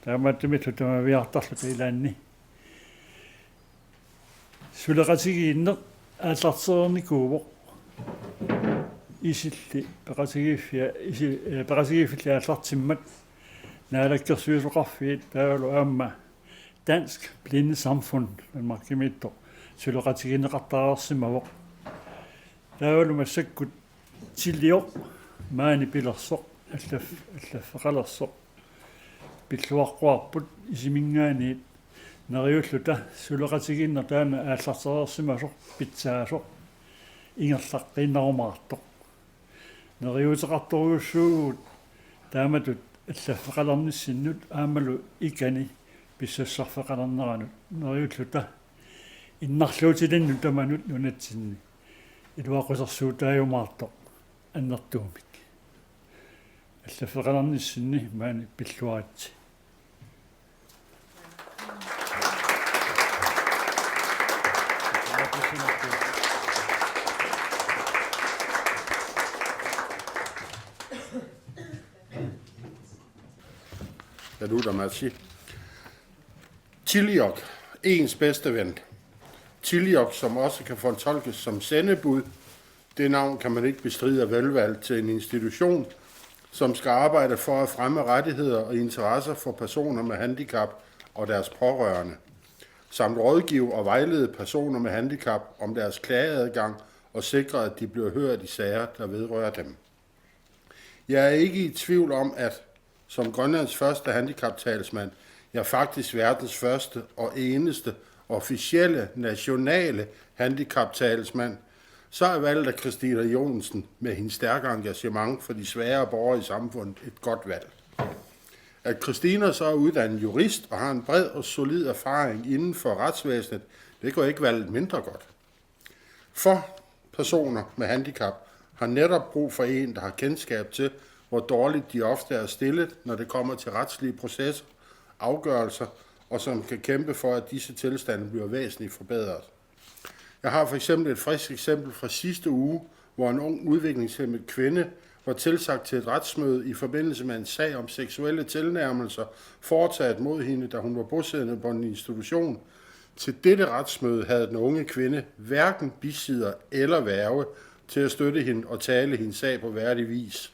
taamaattumillu tamaviaartarluta ilaanni. Suleqatigiinneq aallartereernikuuvoq isilli peqatigiiffia-, isi-, ee, peqatigiiffilli aallartimmat Naalakkersuisoqarfiit taavalu aamma Dansk Blindesamfund Danmarkimiittoq suleqatigineqartareersimavoq. Taavalu massakkut Tilioq maani pilersoq, allaf-, allaffeqalersoq pilluaqquarput isiminngaanniit, neriulluta suleqatigiinneq taanna aallartereersimasoq pitsaasoq ingerlaqqiinnarumaartoq. Neriuuteqartorujussuuvugut taamatut allaffeqalernissinnut aammalu ikani pissassarfeqalerneranut, neriulluta innarluutilinnut tamanut nunatsinni iluaqusersuutaajumaartoq annertuumik. Allaffeqalernissinni maani pilluaritsi. Saluter, Matsi. Tilioq, ens bedste ven. Tilioq, som også kan fortolkes som sendebud, det navn kan man ikke bestride er velvalgt til en institution, som skal arbejde for at fremme rettigheder og interesser for personer med handicap og deres pårørende, samt rådgive og vejlede personer med handicap om deres klageadgang og sikre, at de bliver hørt i sager, der vedrører dem. Jeg er ikke i tvivl om, at som Grønlands første handicaptalsmand, ja, faktisk verdens første og eneste officielle nationale handicaptalsmand, så er valget af Christina Johnsen med hendes stærke engagement for de svagere borgere i samfundet et godt valg. At Christina så er uddannet jurist og har en bred og solid erfaring inden for retsvæsenet, det gør ikke valget mindre godt. For personer med handicap har netop brug for en, der har kendskab til, hvor dårligt de ofte er stillet, når det kommer til retslige processer, afgørelser, og som kan kæmpe for, at disse tilstande bliver væsentligt forbedret. Jeg har for eksempel et frisk eksempel fra sidste uge, hvor en ung udviklingshæmmet kvinde var tilsagt til et retsmøde i forbindelse med en sag om seksuelle tilnærmelser foretaget mod hende, da hun var bosiddende på en institution. Til dette retsmøde havde den unge kvinde hverken bisidder eller værge til at støtte hende og tale hendes sag på værdig vis.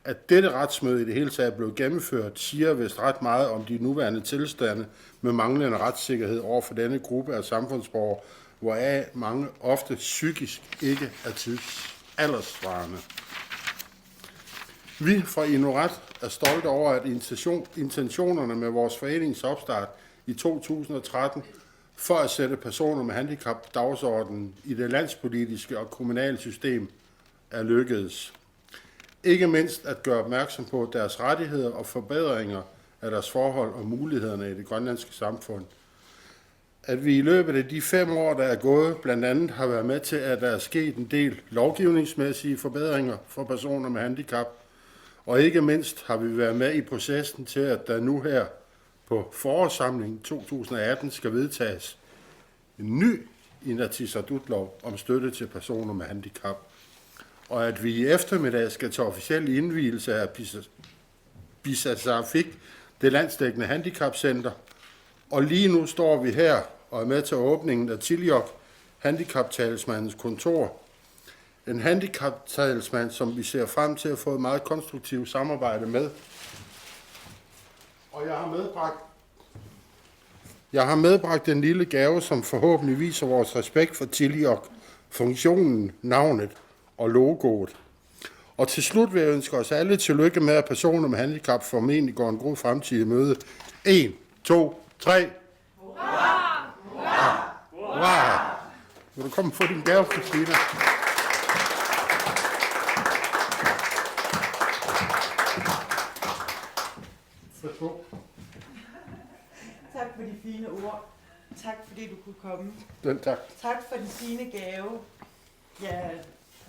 At dette retsmøde i det hele taget blev gennemført, siger vist ret meget om de nuværende tilstande med manglende retssikkerhed over for denne gruppe af samfundsborgere, hvoraf mange ofte psykisk ikke er tidsalderssvarende. Vi fra Inuit er stolte over, at intention, intentionerne med vores foreningsopstart i to tusind og tretten for at sætte personer med handicap på dagsordenen i det landspolitiske og kommunale system er lykkedes. Ikke mindst at gøre opmærksom på deres rettigheder og forbedringer af deres forhold og mulighederne i det grønlandske samfund. At vi i løbet af de fem år, der er gået, blandt andet har været med til, at der er sket en del lovgivningsmæssige forbedringer for personer med handicap, og ikke mindst har vi været med i processen til, at der nu her på forårssamlingen to tusind og atten skal vedtages en ny Inatsisartut-lov om støtte til personer med handicap, og at vi i eftermiddag skal til officiel indvielse af Pisa-, Pisasafik, det landsdækkende handicapcenter. Og lige nu står vi her og er med til åbningen af Tiliok, handicaptalsmandens kontor. En handicaptalsmand, som vi ser frem til at få et meget konstruktivt samarbejde med. Og jeg har medbragt jeg har medbragt den lille gave, som forhåbentlig viser vores respekt for Tiliok, funktionen, navnet og logoet. Og til slut vil jeg ønske os alle tillykke med, at personer med handicap formentlig går en god fremtid i møde. En, to, tre. Hurra! Hurra! Vil du komme og få din gave, Christina? Værsgo. Tak for de fine ord. Tak fordi du kunne komme. Selv tak. Tak for den fine gave. Jeg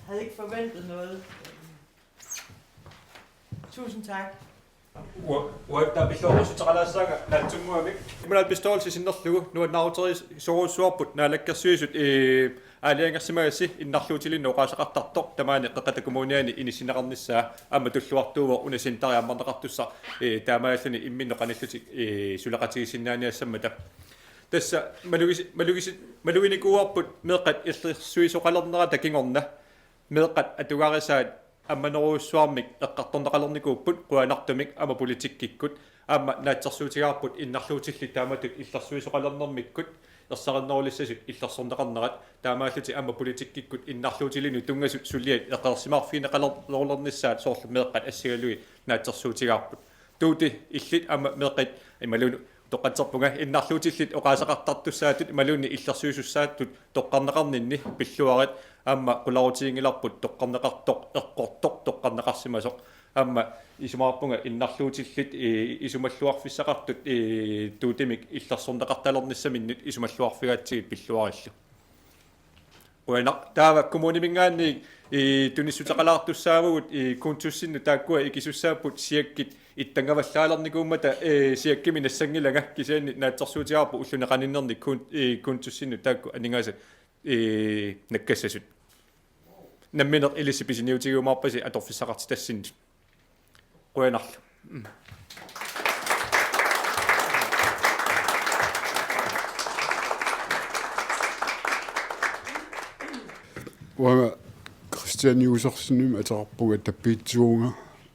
havde ikke forventet noget. Tusind tak. Ua-, uattaaq pillorussuteqalaassaanga naatsunnguamik. Kommunalbestyrelsi sinnerlugu nuannaaruterisorujussuarput Naalakkersuisut, ee, aalajangersimagassi innarluutilinnut oqaaseqartartoq tamaani Qeqqata Kommuniani inissinneqarnissaa aamma tulluartuuvoq una centeri ammarneqartussaq, ee, taamaalilluni imminnut qanillutik, ee, suleqatigiissinnaaniassammata. Tassa malugisi-, malugisi-, maluginikuuarput meeqqat illersuisoqalernerata kingorna. Meeqqat atugarisaat ammanerujussuarmik eqqartorneqalernikuupput qujanartumik aamma politikkikkut aamma naatsorsuutigaarput innarluutillit taamatut illersuisoqalernermikkut ersarinnerulissasut illersorneqarnerat taamaallutik aamma politikkikkut innarluutilinnut tunngasut suliat eqeersimaarfigineqalernerulernissaat soorlu meeqqat assigalugit naatsorsuutigaarput. Tuuti illit aamma meeqqat imaluunniit toqqatserpunga innarluutillit oqaaseqartartussaatut imaluunniit illersuisussaattut toqqarneqarninni pilluarit aamma qularutiginngilarput toqqarneqartoq eqqortoq toqqarneqarsimasoq aamma isumaqarpunga innarluutillit, ee, isumalluarfissaqartut, ee, tuutimik illersorneqartalernissaminnut isumalluarfigaatsigit pilluarillu. Qujanaq. Taava kommuniminngaanniit, ee, tunissuteqalaartussaavugut, ee, kontossinnut taakkua ikisussaapput siakkit ittanngavallaalernikuummata, ee, siakkimik nassanngilanga kisianni naatsorsuutigaarput ulluni qaninnerni kon-, ee, kontossinnut taakku aningaasat, ee, nakkassasut. Nammineq ilissi pisiniutigiumaarpasi atorfissaqartitassinnut. Qujanarlu. Mm. Uanga Christian Josefsenimik ateqarpunga, tappiitsuunga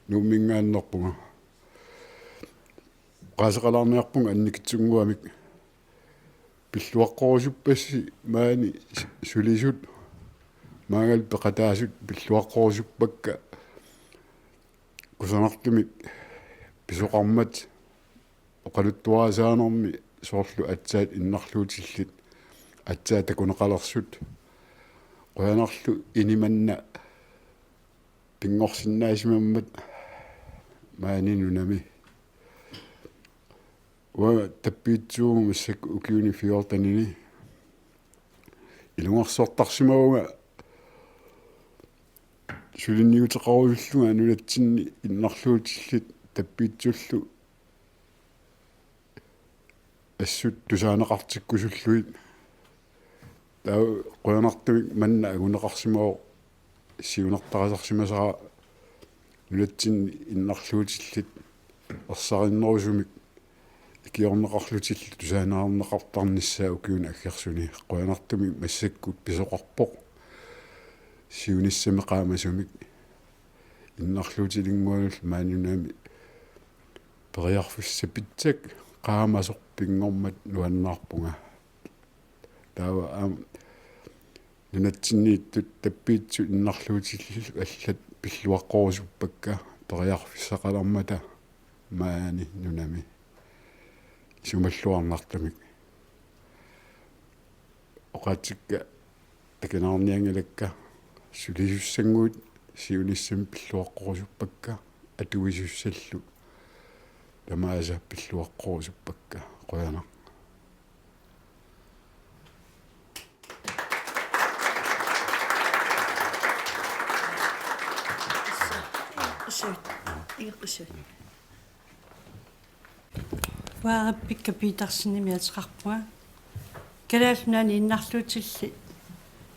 Nuumminngaanneerpunga. Oqaaseqalaarniarpunga annikitsunnguamik. Pilluaqqorusuppassi maani su-, sulisut maangali peqataasut pilluaqqorusuppakka kusanartumik pisoqarmat oqaluttuarisaanermi soorlu aatsaat innarluutillit aatsaat takuneqalersut qujanarlu inimanna pinngorsinnaasimammat maani nunami. Uanga tappiitsuuvugut massakkut ukiuni fjortenini. Ilungersortarsimavunga Suliniuteqarusullunga nunatsinni innarluutillit tappiitsullu assut tusaaneqartikkusullugit. Taava qujanartumik manna anguneqarsimavoq siunertarisarsimasara nunatsinni innarluutillit ersarinnerusumik ikiorneqarlutillu tusaaneqartarnissaa ukiuni aggersuni. Qujanartumik massakkut pisoqarpoq siunissami qaamasumik. Innarluutilinnguanullu maani nunami periarfissaq pitsat qaamasoq pinngormat nuannaarpunga. Taava aamma nunatsinniittut tappiitsut innarluutillit allat pilluaqqorusuppakka periarfissaqalermata maani nunami isumalluarnartumik. Oqaatsikka takinaarnianngilakka sulisussannguit siunissami pilluaqqorusuppakka atuisussallu tamaasa pilluaqqorusuppakka. Qujanaq. Uanga Rebekka Petersenimik ateqarpunga. Kalaallit Nunaanni innarluutillit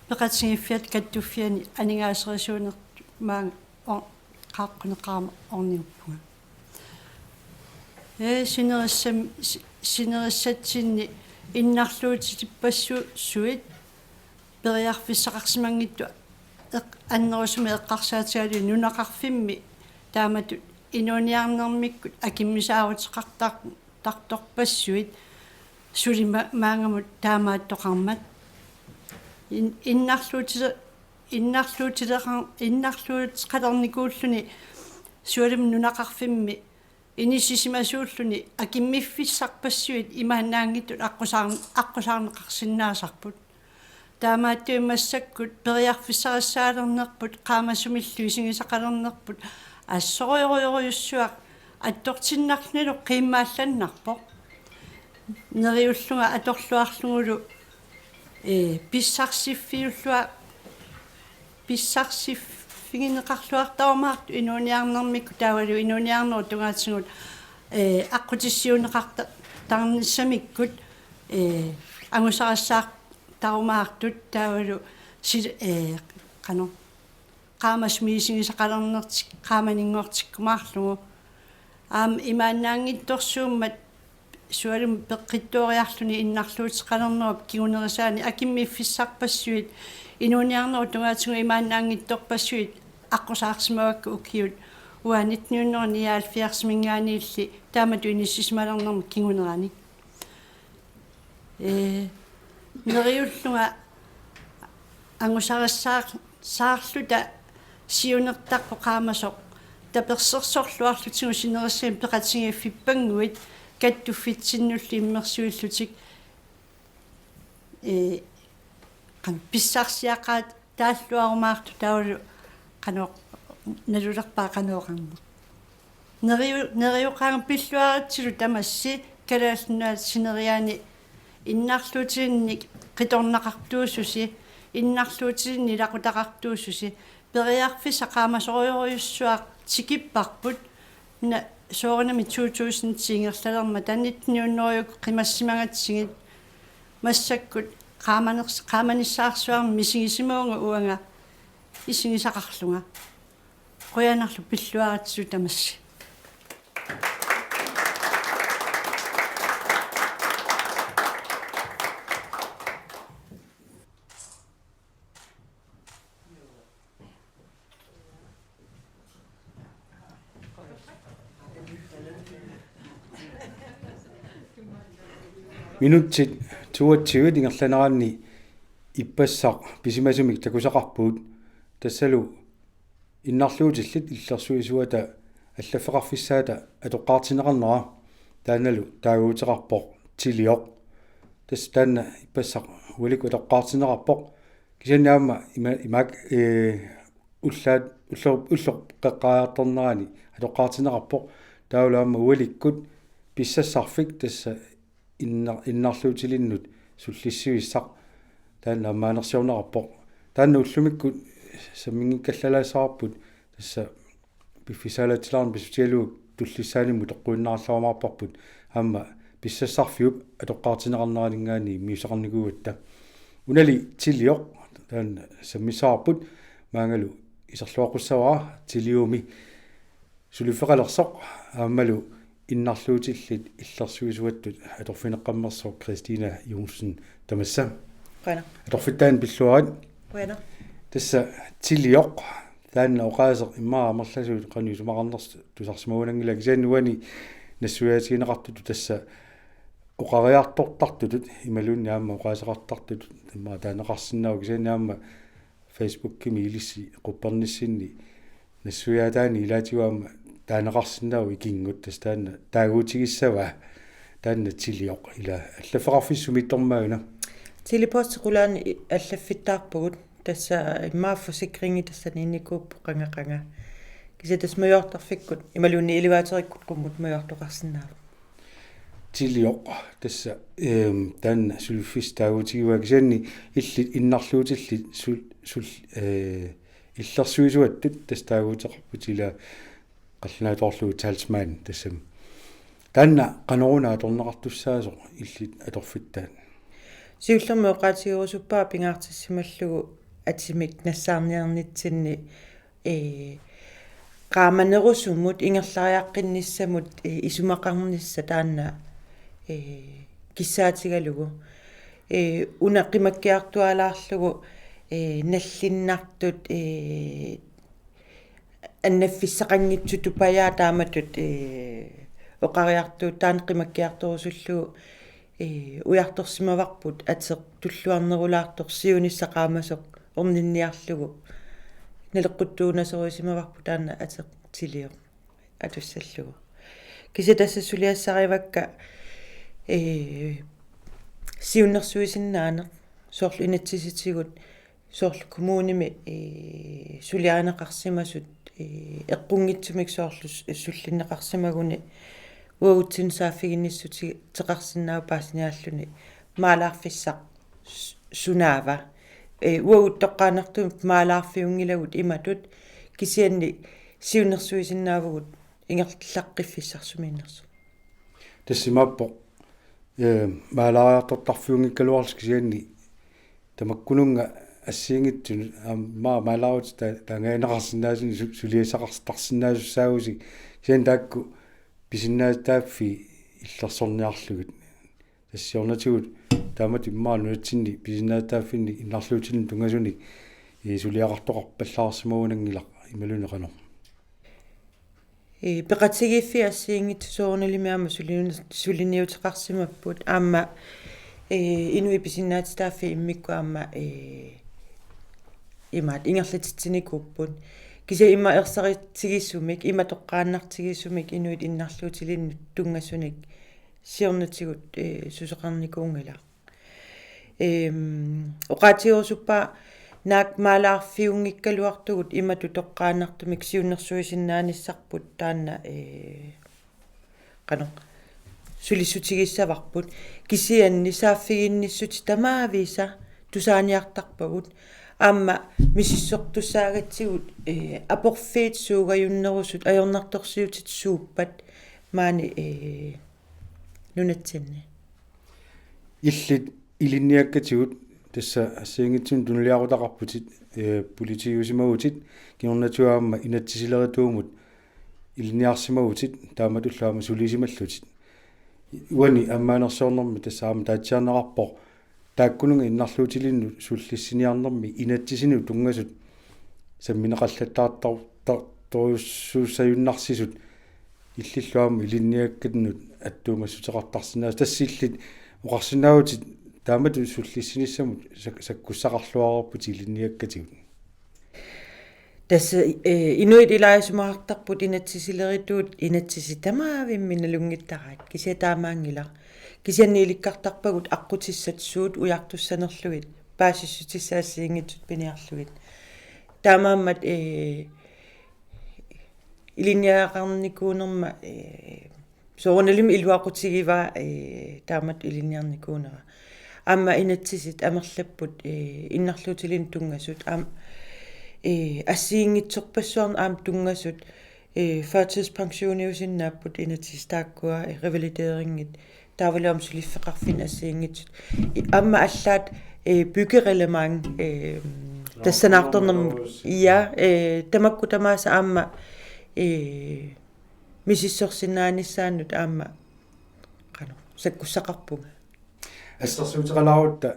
peqatigiiffiata kattuffianni aningaaserisuunertut maanga or-, qaaqquneqarama orniguppunga. Ee, sinerissam-, si-, sinerissatsinni innarluutilippassuit periarfissaqarsimanngitsut eq-, annerusumik eqqarsaatigalugit nunaqarfimmi taamatut inuuniarnermikkut akimmisaaruteqartar-, tartorpassuit suli ma-, maannamut taamaattoqarmat. In-, innarluutile-, innarluutileqar-, innarluuteqalernikuulluni sualummik nunaqarfimmi inissisimasuulluni akimmiffissarpassuit imaannaanngitsut aqqusaar-, aqqusaarneqarsinnaasarput. Taamaattumik massakkut periarfissarissaalernerput, qaamasumillu isigisaqalernerput, assorujorujussuaq attortinnarlunilu qiimmaallannarpoq. Neriullunga atorluarlugulu, ee, pissarsiffiullua-, pissarsiffigineqarluartarumaartut inuuniarnermikkut taavalu inuuniarnerup tungaatigut, ee, aqqutissiuunneqarta-, -tarnissamikkut, ee, angusarissaar-, tarumaartut taavalu sil-, ee, qanoq, qaamasumik isigisaqalernertik qaamaninngortikkumaarlugu. Aamma imaannaanngitsorsuummat sualummik peqqittooriarluni innarluuteqalernerup kingunerisaanik akimmiffissarpassuit inuuniarnerup tungaatigut imaannaanngitsorpassuit aqqusaarsimavakka ukiut uanga nitten hundrede nioghalvfjerdsimiingaanniilli taamatut inissisimalernermut kinguneranik. Ee, neriullunga angusarissaar-, -saarluta siunertarpoq qaamasoq tapersersorluarlutigu sinerissami peqatigiiffippannguit kattuffitsinnullu immersuillutik, ee, qan-, pissarsiaqaat- -taalluarumaartut taavalu qanoq nalulerpaa qanoq oqarneq. Neriu-, nerioqaanga pilluaritsilu tamassi Kalaallit Nunaata sineriaani innarluutilinnik qitornaqartuususi, innarluutilinnik ilaqutaqartuususi, periarfissaq qaamasorujorujussuaq tikipparput, na-, soorunami to tusind ti ingerlalermata nitten hundrede qimassimagatsigit massakkut qaamaners-, qaamanissaarsuarmik misigisimavunga uanga isigisaqarlunga. Qujanarlu pilluaritsilu tamassi. Minutsit toogtyve ingerlaneranni ippassaq pisimasumik takusaqarpugut, tassalu innarluutillit illersuisuata allaffeqarfissaata atoqqaartinneqarnera taannalu taaguuteqarpoq Tilioq. Tassa taanna ippassaq ualikkut atoqqaartinneqarpoq. Kisianni aamma ima-, imaak, ee, ullaat, ulloq, ulloq qeqqaajartornerani atoqqaartinneqarpoq. Taavalu aamma ualikkut pissassarfik tassa innar-, innarluutilinnut sullissivissaq taanna ammaanersiorneqarpoq. Taanna ullumikkut samminngikkallarput tassa piffissaalaatsilaarneq pissutigalugu tullissaanimmut toqqorsinnaarallarumaarparput aamma pissassarfiup atoqqaartinneqarneraninngaanniit immiusseqarnikuugatta. Unali Tilioq taanna sammissavarput maangalu iserluaqqussavara Tiliumi suliffeqalersoq aammalu innarluutillit illersuisuattut atorfineq-qarnersoq Christina Johnsen tamassa. Qujanaq. Atorfittaani pilluarit. Qujanaq. Tassa Tilioq taanna oqaaseq immaqa amerlasuut qanoq isumaqarnersoq tusarsimavunanngilaq kisianni uani nassuiaatigineqartutut tassa oqariartortartutut imaluunniit aamma oqaaseqartartutut immaqa taaneqarsinnaavoq kisianni aamma Facebookimi ilissi quppernissinni nassuiaataani ilaatigut aamma taaneqarsinnaavoq ikinngut tassa taanna taaguutigissavaa taanna Tilioq ila allaffeqarfissumiittormaana. Tele-Posti qulaani i-, allaffittaarpugut tassa immaqa forsikringi tassaniinnikuupput qanga qanga. Kisianni tassa majuartarfikkut imaluunniit elevatorikkut qummut majuartoqarsinnaavoq. Tilioq tassa, ehm, taanna suliffissaq taaguutigivaa kisianni illit innarluutillit sul-, sul-, eh, illersuisuattut tassa taaguuteqarput ila qallunaatoorlugu Talisman tassami. Taanna qanoruna atorneqartussaasoq illit atorfittaat? Siullermik oqaatigerusuppara pingaartissimallugu atimik nassaarniarnitsinni ee, qaamanerusumut ingerlariaqqinnissamut, ee, isumaqarnissaq taanna, ee, kissaatigalugu. Ee, una qimakkiartualaarlugu, ee, nallinnartut, ee, annaffissaqanngitsutut pajaat taamatut, ee, oqariartuut taanna qimakkiartorusullugu ee, ujartorsimavarput ateq tulluarnerulaartoq siunissaq qaamasoq orninniarlugu naleqquttuunasorusimavarput taanna ateq Tilioq atussallugu. Kisianni tassa suliassarivakka, ee, siunnersuisinnaaneq soorlu inatsisitigut soorlu kommunimi, ee, suliarineqarsimasut, ee, eqqunngitsumik soorlu s-, sullinneqarsimaguni uagutsinnut saaffiginnissuteqarsinnaavoq paasiniaalluni maalaarfissaq s-, sunaava. Ee, uagut toqqaannartumik maalaarfiunngilagut imatut kisianni siunnersuisinnaavugut ingerlaqqiffissarsumiinnersoq. Tassa imaappoq, ee, maalaariartortarfiunngikkaluarlusi kisianni tamakkununnga assigiinngitsunut aamma maalaarutit ta-, taangaanneqarsinnaasunik su-, suliassaqartarsinnaasussaagussi kisianni taakku pisinnaatitaaffii illersorniarlugit. Tassa siornatigut taamatut immaqa nunatsinni pisinnaatitaaffinni innarluutilinnut tunngasunik, ee, suliaqartoqarpallaarsimavunanngilaq imaluunniit qanoq. Ee, peqatigiiffiit assigiinngitsut soorunalimi aamma sulin-, suliniuteqarsimapput aamma, ee, inuit pisinnaatitaaffii immikkut aamma, ee, imaat ingerlatitsinikuupput. Kisianni ima ersaritigisumik, ima toqqaannartigisumik inuit innarluutilinnut tunngasunik siornatigut, ee, susoqarnikuunngilaq. Ehm, oqaatigerusuppara naak maalaarfiunngikkaluartugut imatut toqqaannartumik siunnersuisinnaanissarput taanna, ee, qanoq sulissutigissavarput. Kisianni saaffiginnissutit tamaavisa tusaaniartarpagut. Aamma misissortussaagatsigut, ee, aporfiit suugajunnerusut ajornartorsiutit suuppat maani, ee, nunatsinni. Illit ilinniakkatigut tassa assigiinngitsunik tunuliaqutaqarputit, ee, politiiusimagutit, kingornatigut aamma inatsisilerituumut ilinniarsimagutit, taamatullu aamma sulisimallutit. Uani ammaanersiornermi tassa aamma taatsiarneqarpoq, taakkununnga innarluutilinnut sullissiniarnermi inatsisinut tunngasut sammineqallattaartar-, tar-, torujussuussagunnarsisut illillu aamma ilinniakkannut attuumassuteqartarsinnaasut. Tassa illit oqarsinnaavutit taamatut sullissinissamut sak-, sakkussaqarluarputit ilinniakkatigut. Tassa, ee, inuit ilaajusimaartarput inatsisilerituut inatsisit tamaavimmi nalunngittaraat. Kisianni taamaanngilaq. Kisianni ilikkartarpagut aqqutissat suut ujartussanerlugit, paasissutissat assigiinngitsut piniarlugit. Taamaammat, ee, ilinniagaqarnikuunerma, ee, soorunalimi iluaqutigivaa, ee, taamatut ilinniarnikuunera. Aamma inatsisit amerlapput, ee, innarluutilinnut tunngasut. Aam-, ee, assigiinngitsorpassuarnik aamma tunngasut, ee, førtidspensioniusinnaapput inatsisit taakkua, ee, revalideringit, taavalu aamma suliffeqarfinni assigiinngitsut. I-, aamma allaat, ee, byggereglement, ee, tassanaartornermi, ja, ee, tamakku tamaasa aamma, ee, misissorsinnaanissaannut aamma qanoq sakkussaqarpunga. Assersuuteqalaarutta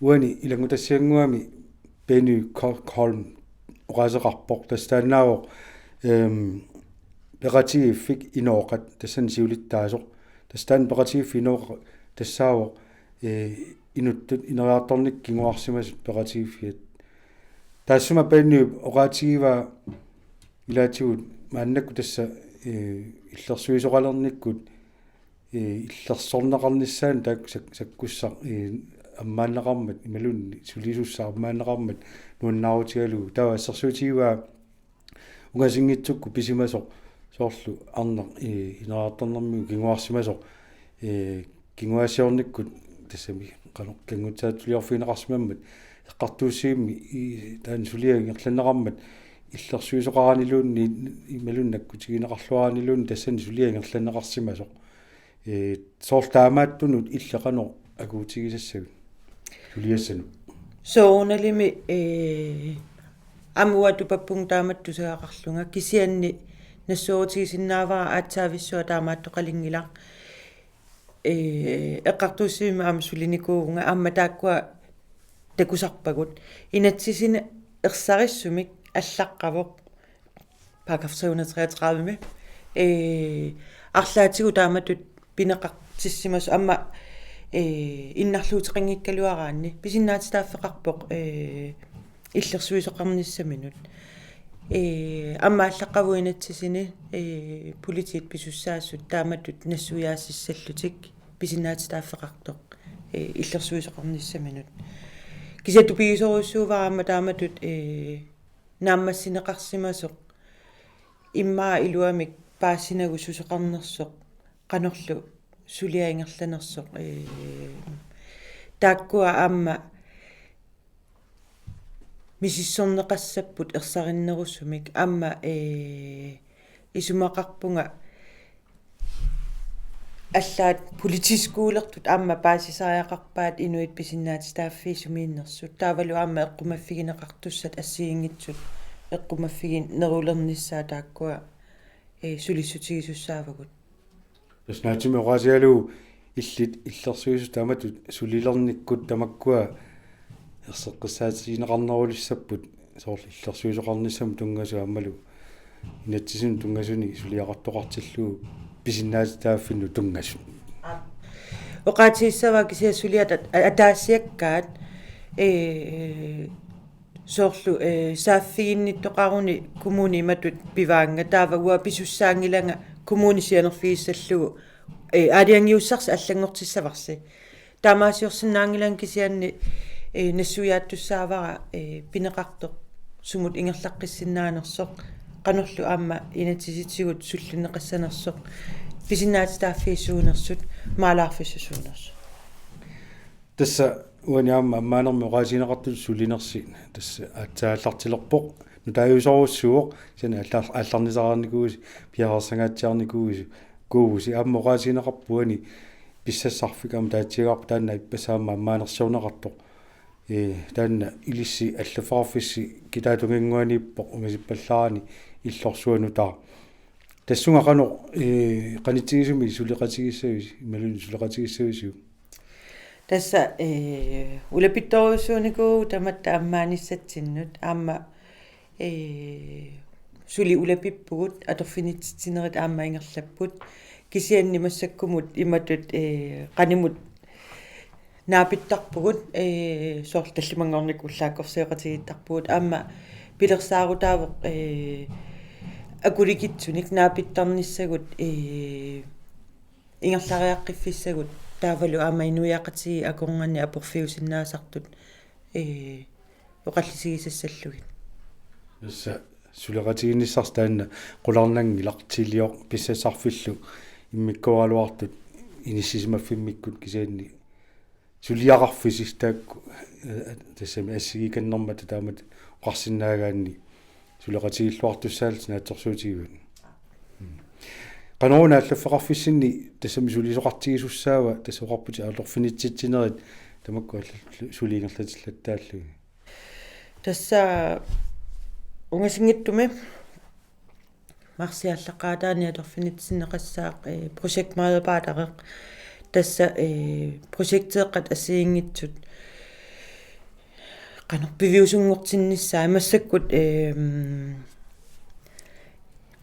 uani ilanngutassiannguami Benny Ko-, Holm oqaaseqarpoq, tassa taannaavoq, ehm, peqatigiiffik inooqat, tassani siulittaasoq. Tassa taanna peqatigiiffik inooqat tassaavoq, eh, inuttut ineriartornikkut kinguarsimasut peqatigiiffiat. Taassuma Benny oqaatigivaa ilaatigut maannakkut tassa, eh, illersuisoqalernikkut, ee, illersorneqarnissaanut taakku sak-, sakkussaq, ee, ammaanneqarmat, imaluunniit sulisussaq ammaanneqarmat nuannaarutigalugu. Taava assersuutigivaa ungasinngitsukkut pisimasoq soorlu arnaq, ee, ineriartornermigut kinguarsimasoq, ee, kinguaassiornikkut tassami qanoq ilanngutissaatsuliorfigineqarsimammat eqqartuussivimmi, ee, taanna suliaq ingerlanneqarmat illersuisoqaraniluunniit imaluunniit nakkutigineqarluaraniluunniit tassani suliaq ingerlanneqarsimasoq. Ee, soorlu taamaattunut illit qanoq akuutigisassavit suliassanut? Soorunalimi, ee, aamma uanga tupappunga taamatut tusagaqarlunga, kisianni nassuerutigisinnaavara aatsaavissuaq taamaattoqalinngilaq. Ee, eqqartuussivimmi aamma sulinikuuvunga, aamma taakkua takusarpagut. Inatsisini ersarissumik allaqqavoq paragraf tre hundrede treogtredive, ee, arlaatigut taamatut pineqartissimasoq aamma, ee, innarluuteqanngikkaluaraanni pisinnaatitaaffeqarpoq, ee, illersuisoqarnissaminut. Ee, aamma allaqqavoq inatsisini, ee, politiit pisussaasut taamatut nassuiaasissallutik pisinnaatitaaffeqartoq, ee, illersuisoqarnissaminut. Kisianni tupigisorujussuuara aamma taamatut, ee, naammassineqarsimasoq immaqa iluamik paasinagu susoqarnersoq, qanorlu suliaq ingerlanersoq, ee, taakkua aamma misissorneqassapput ersarinnerusumik aamma, ee, isumaqarpunga allaat politiskolertut aamma paasisariaqarpaat inuit pisinnaatitaaffiit sumiinnersut. Taavalu aamma eqqumaffigineqartussat assigiinngitsut eqqumaffiginerulernissaat taakkua, ee, sulissutigisussaavagut. Tassa naatsumik oqaasigalugu illit illersuisut taamatut sulilernikkut tamakkua erseqqissaatigineqarnerulissapput soorlu illersuisoqarnissamut tunngasut aammalu inatsisinut tunngasunik suliaqartoqartillugu pisinnaatitaaffinnut tunngasut. Oqaatigissavara kisianni suliat at-, ataasiakkaat, ee, soorlu, ee, saaffiginnittoqaruni kommuni imatut pivaannga, taava uanga pisussaanngilanga kommuni sianerfigissallugu, ee, aalajangiussarsi allanngortissavarsi. Taamaasiorsinnaanngilanga kisianni, ee, nassuiaattussaavara, ee, pineqartoq sumut ingerlaqqissinnaanersoq, qanorlu aamma inatsisitigut sullinneqassanersoq, pisinnaatitaaffiit suunersut, maalaarfissat suunersut. Tassa uani aamma ammaanermi oqaasigineqartutut sulinersi tassa aatsaallartilerpoq, nutaajusorujussuuvoq, kisianni aallar-, aallarnisariarnikuuisi, piareersangaatsiarnikuuisi, kuuvusi aamma oqaasigineqarpoq uani pissassarfik aamma taatsiagarput taanna ippassaq aamma ammaanersiorneqartoq. Ee, taanna ilissi allaffeqarfissi kitaatunginnguaniippoq ungasippallaarani illorsuaq nutaaq. Tassunga qanoq, ee, qanitsigisumik suleqatigissavisi, imaluunniit suleqatigissavisiuk? Tassa, ee, ulapittorujussuunikuuvugut tamatta ammaanissatsinnut, aamma, ee, suli ulapippugut, atorfinitsitsinerit aamma ingerlapput. Kisianni massakkumut imatut, ee, qanimut naapittarpugut, ee, soorlu tallimanngornikkut ullaakkorsioqatigiittarpugut, aamma pilersaarutaavoq, ee, akulikitsunik naapittarnissagut, ee, ingerlariaqqiffissagut, taavalu aamma inuiaqatigiit akornanni aporfiusinnaasartut, ee, oqallisigisassallugit. Tassa suleqatigiinnissarsi taanna qularnanngilaq, tilioq pissassarfillu immikkooraluartut inissisimaffimmikku, kisianni suliaqarfisi taakku eh, tassami assigiikannermata taamatut oqarsinnaagaanni suleqatigilluartussaallutit naatsorsuutigivat. Qanoruna allaffeqarfissinni tassami sulisoqartigisussaava, tassa oqarputit aallerfinitsitsinerit tamakku allallu suli ingerlatillattaallugit. Tassa ungasinngitsumi marsi aallaqqaataani atorfinitsinneqassaaq, eh, projektmedarbejdereq. Tassa, eh, projekteeqqat assigiinngitsut qanoq piviusunngortinnissaat massakkut, ehm,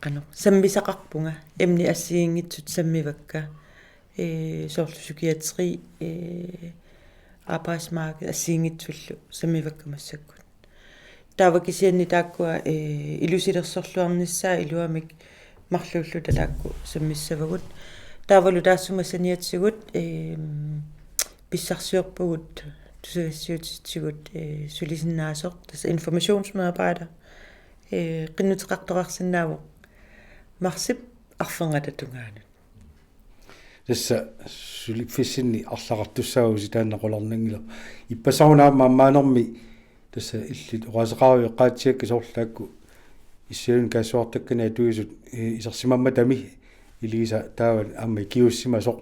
qanoq sammisaqarpunga, emni assigiinngitsut sammivakka. Eh, soorlu psykiatri, eh, arbejdsmarked assigiinngitsullu sammivakka massakkut. Taava kisianni taakkua, eh, ilusilersorluarnissaat iluamik marluulluta taakku sammissavagut. Taavalu taassuma saniatigut, eh, pissarsiorpugut tusagassiuutitigut, eh, sulisinnaasoq, tassa informationsmedarbejder, eh, qinnuteqartoqarsinnaavoq marsip arfernata tungaanut. Tassa suliffissinni arlaqartussaavusi taanna qularnanngilaq. Ippassaq una aamma ammaanermi tassa illit oqaaseqaruit eqqaatsiakka soorlu taakku issialuni kaassuartakkani atuisut, eh, isersimammatami Elisa taava aamma ikiuussimasoq.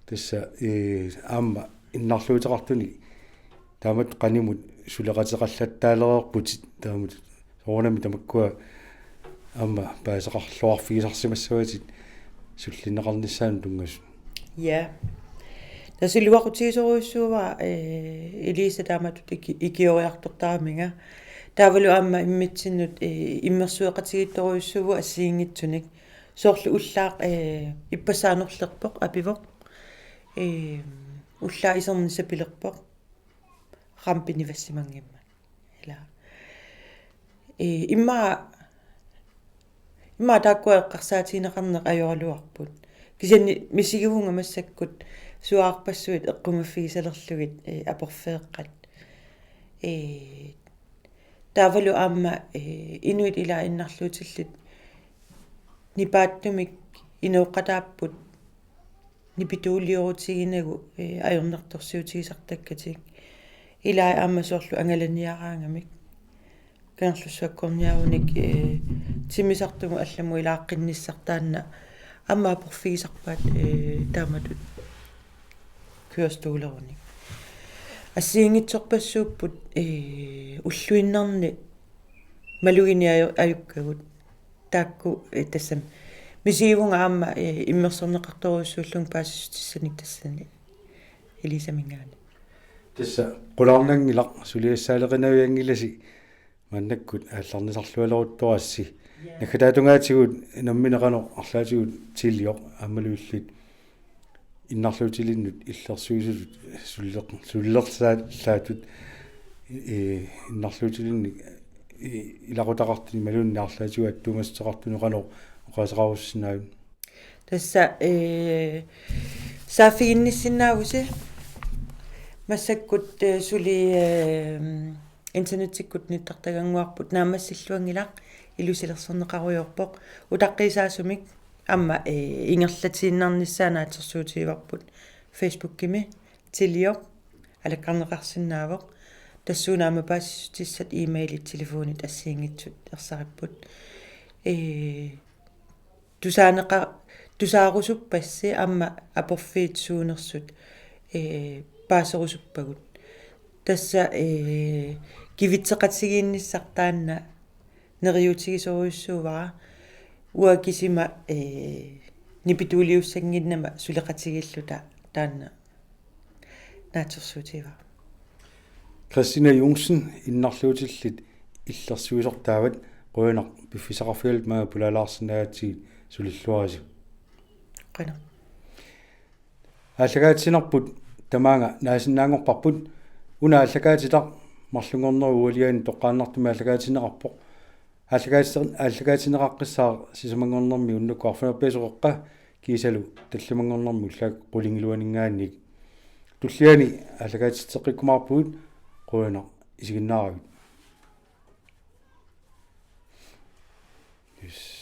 Tassa, eh, aamma innarluuteqartunik taamatut qanimut suleqateqallattaalereerputit taamatut. Soorunami tamakkua aamma paaseqarluarfigisarsimassavatit sullinneqarnissaanut tunngasut. Ja. Tassa iluaqutigisorujussuuara, eh, Elisa taamatut iki-, ikioriartortaraminga. Taavalu aamma immitsinnut, eh, immersueqatigiittorujussuuvoq assigiinngitsunik. Soorlu ullaaq, eh, ippassaq anorlerpoq, apivoq. Eh, ullaaq iserni sapilerpoq. Rampini vassimanngimmat. Ila. Eh, immaqa, immaqa taakkua eqqarsaatigineqarneq ajoraluarput. Kisianni misigivunga massakkut suaarpassuit eqqumaffigisalerlugit, eh, aporfeeqqat. Eh, taavalu aamma, eh, inuit ilaat innarluutillit nipaattumik inooqataapput nipituuliorutigineqarnagu, eh, ajornartorsiutigisartakkatik. Ilai aamma soorlu angalaniaraangamik. Kangerlussuakkorniarunik, eh, timmisartugut allamut ilaaqqinnissaat taanna aamma aporfigisarpaat, eh, taamatut kørestolerunik. Assigiinngitsorpassuupput, eh, ulluinnarni malugini ajo-, ajukkagut. Taakku, eh, tassami. Misigivunga aamma, eh, immersorneqartorujussuullunga paasissutissanik tassani Elisaminngaanniit. Tassa qularnanngilaq, suliassaaleqinavianngilasi maannakkut aallarnisarlualeruttorassi. Ja. Naggataatungaatigut nammineq qanoq arlaatigut Tilioq aammalu illit innarluutilinnut illersuisutut suller-, sullersaallaattut, eh, innarluutilinnik, eh, ilaqutaqartunik imaluunniit arlaatigut attuumassuteqartunut qanoq oqaaseqarussinnaavit? Tassa, eh, saaffiginnissinnaavusi massakkut, eh, suli, eh, internettikkut nittartagannguarput naammassilluanngilaq, ilusilersorneqarujoorpoq, utaqqiisaasumik aamma, eh, ingerlatiinnarnissaa naatsorsuutigivarput Facebookimi Tilioq alakkarneqarsinnaavoq. Tassuuna aamma paasissutissat e-mailit telefonit assigiinngitsut ersaripput. Eh, tusaaneqa-, tusaarusuppassi aamma aporfiit suunersut, eh, paaserusuppagut. Tassa, eh, kivitseqatigiinnissaq taanna neriuutigisorujussuuara, uanga kisima, eh, nipituuliussannginnama suleqatigiilluta taanna naatsorsuutigivara. Christina Johnsen, innarluutillit illersuisortaavat, qujanaq piffissaqarfigalugit maanga pulaalaarsinnaagatsigit, sulilluarisi. Qujanaq. Aallakaatitsinerput tamaanga naasinnaanngorparput, una aallakaatitaq marlunngornerup ualiaani toqqaannartumik aallakaatinneqarpoq. Aallakaatiter-, aallakaatinneqaqqissaaq sisamanngornermi unnukkut arfineq-pingasut qeqqa kiisalu tallimanngornermi ullaakkut qulingiluaninngaanniit. Tulliani aallakaatitseqqikkumaarpugut, qujanaq isiginnaaravit. Yes.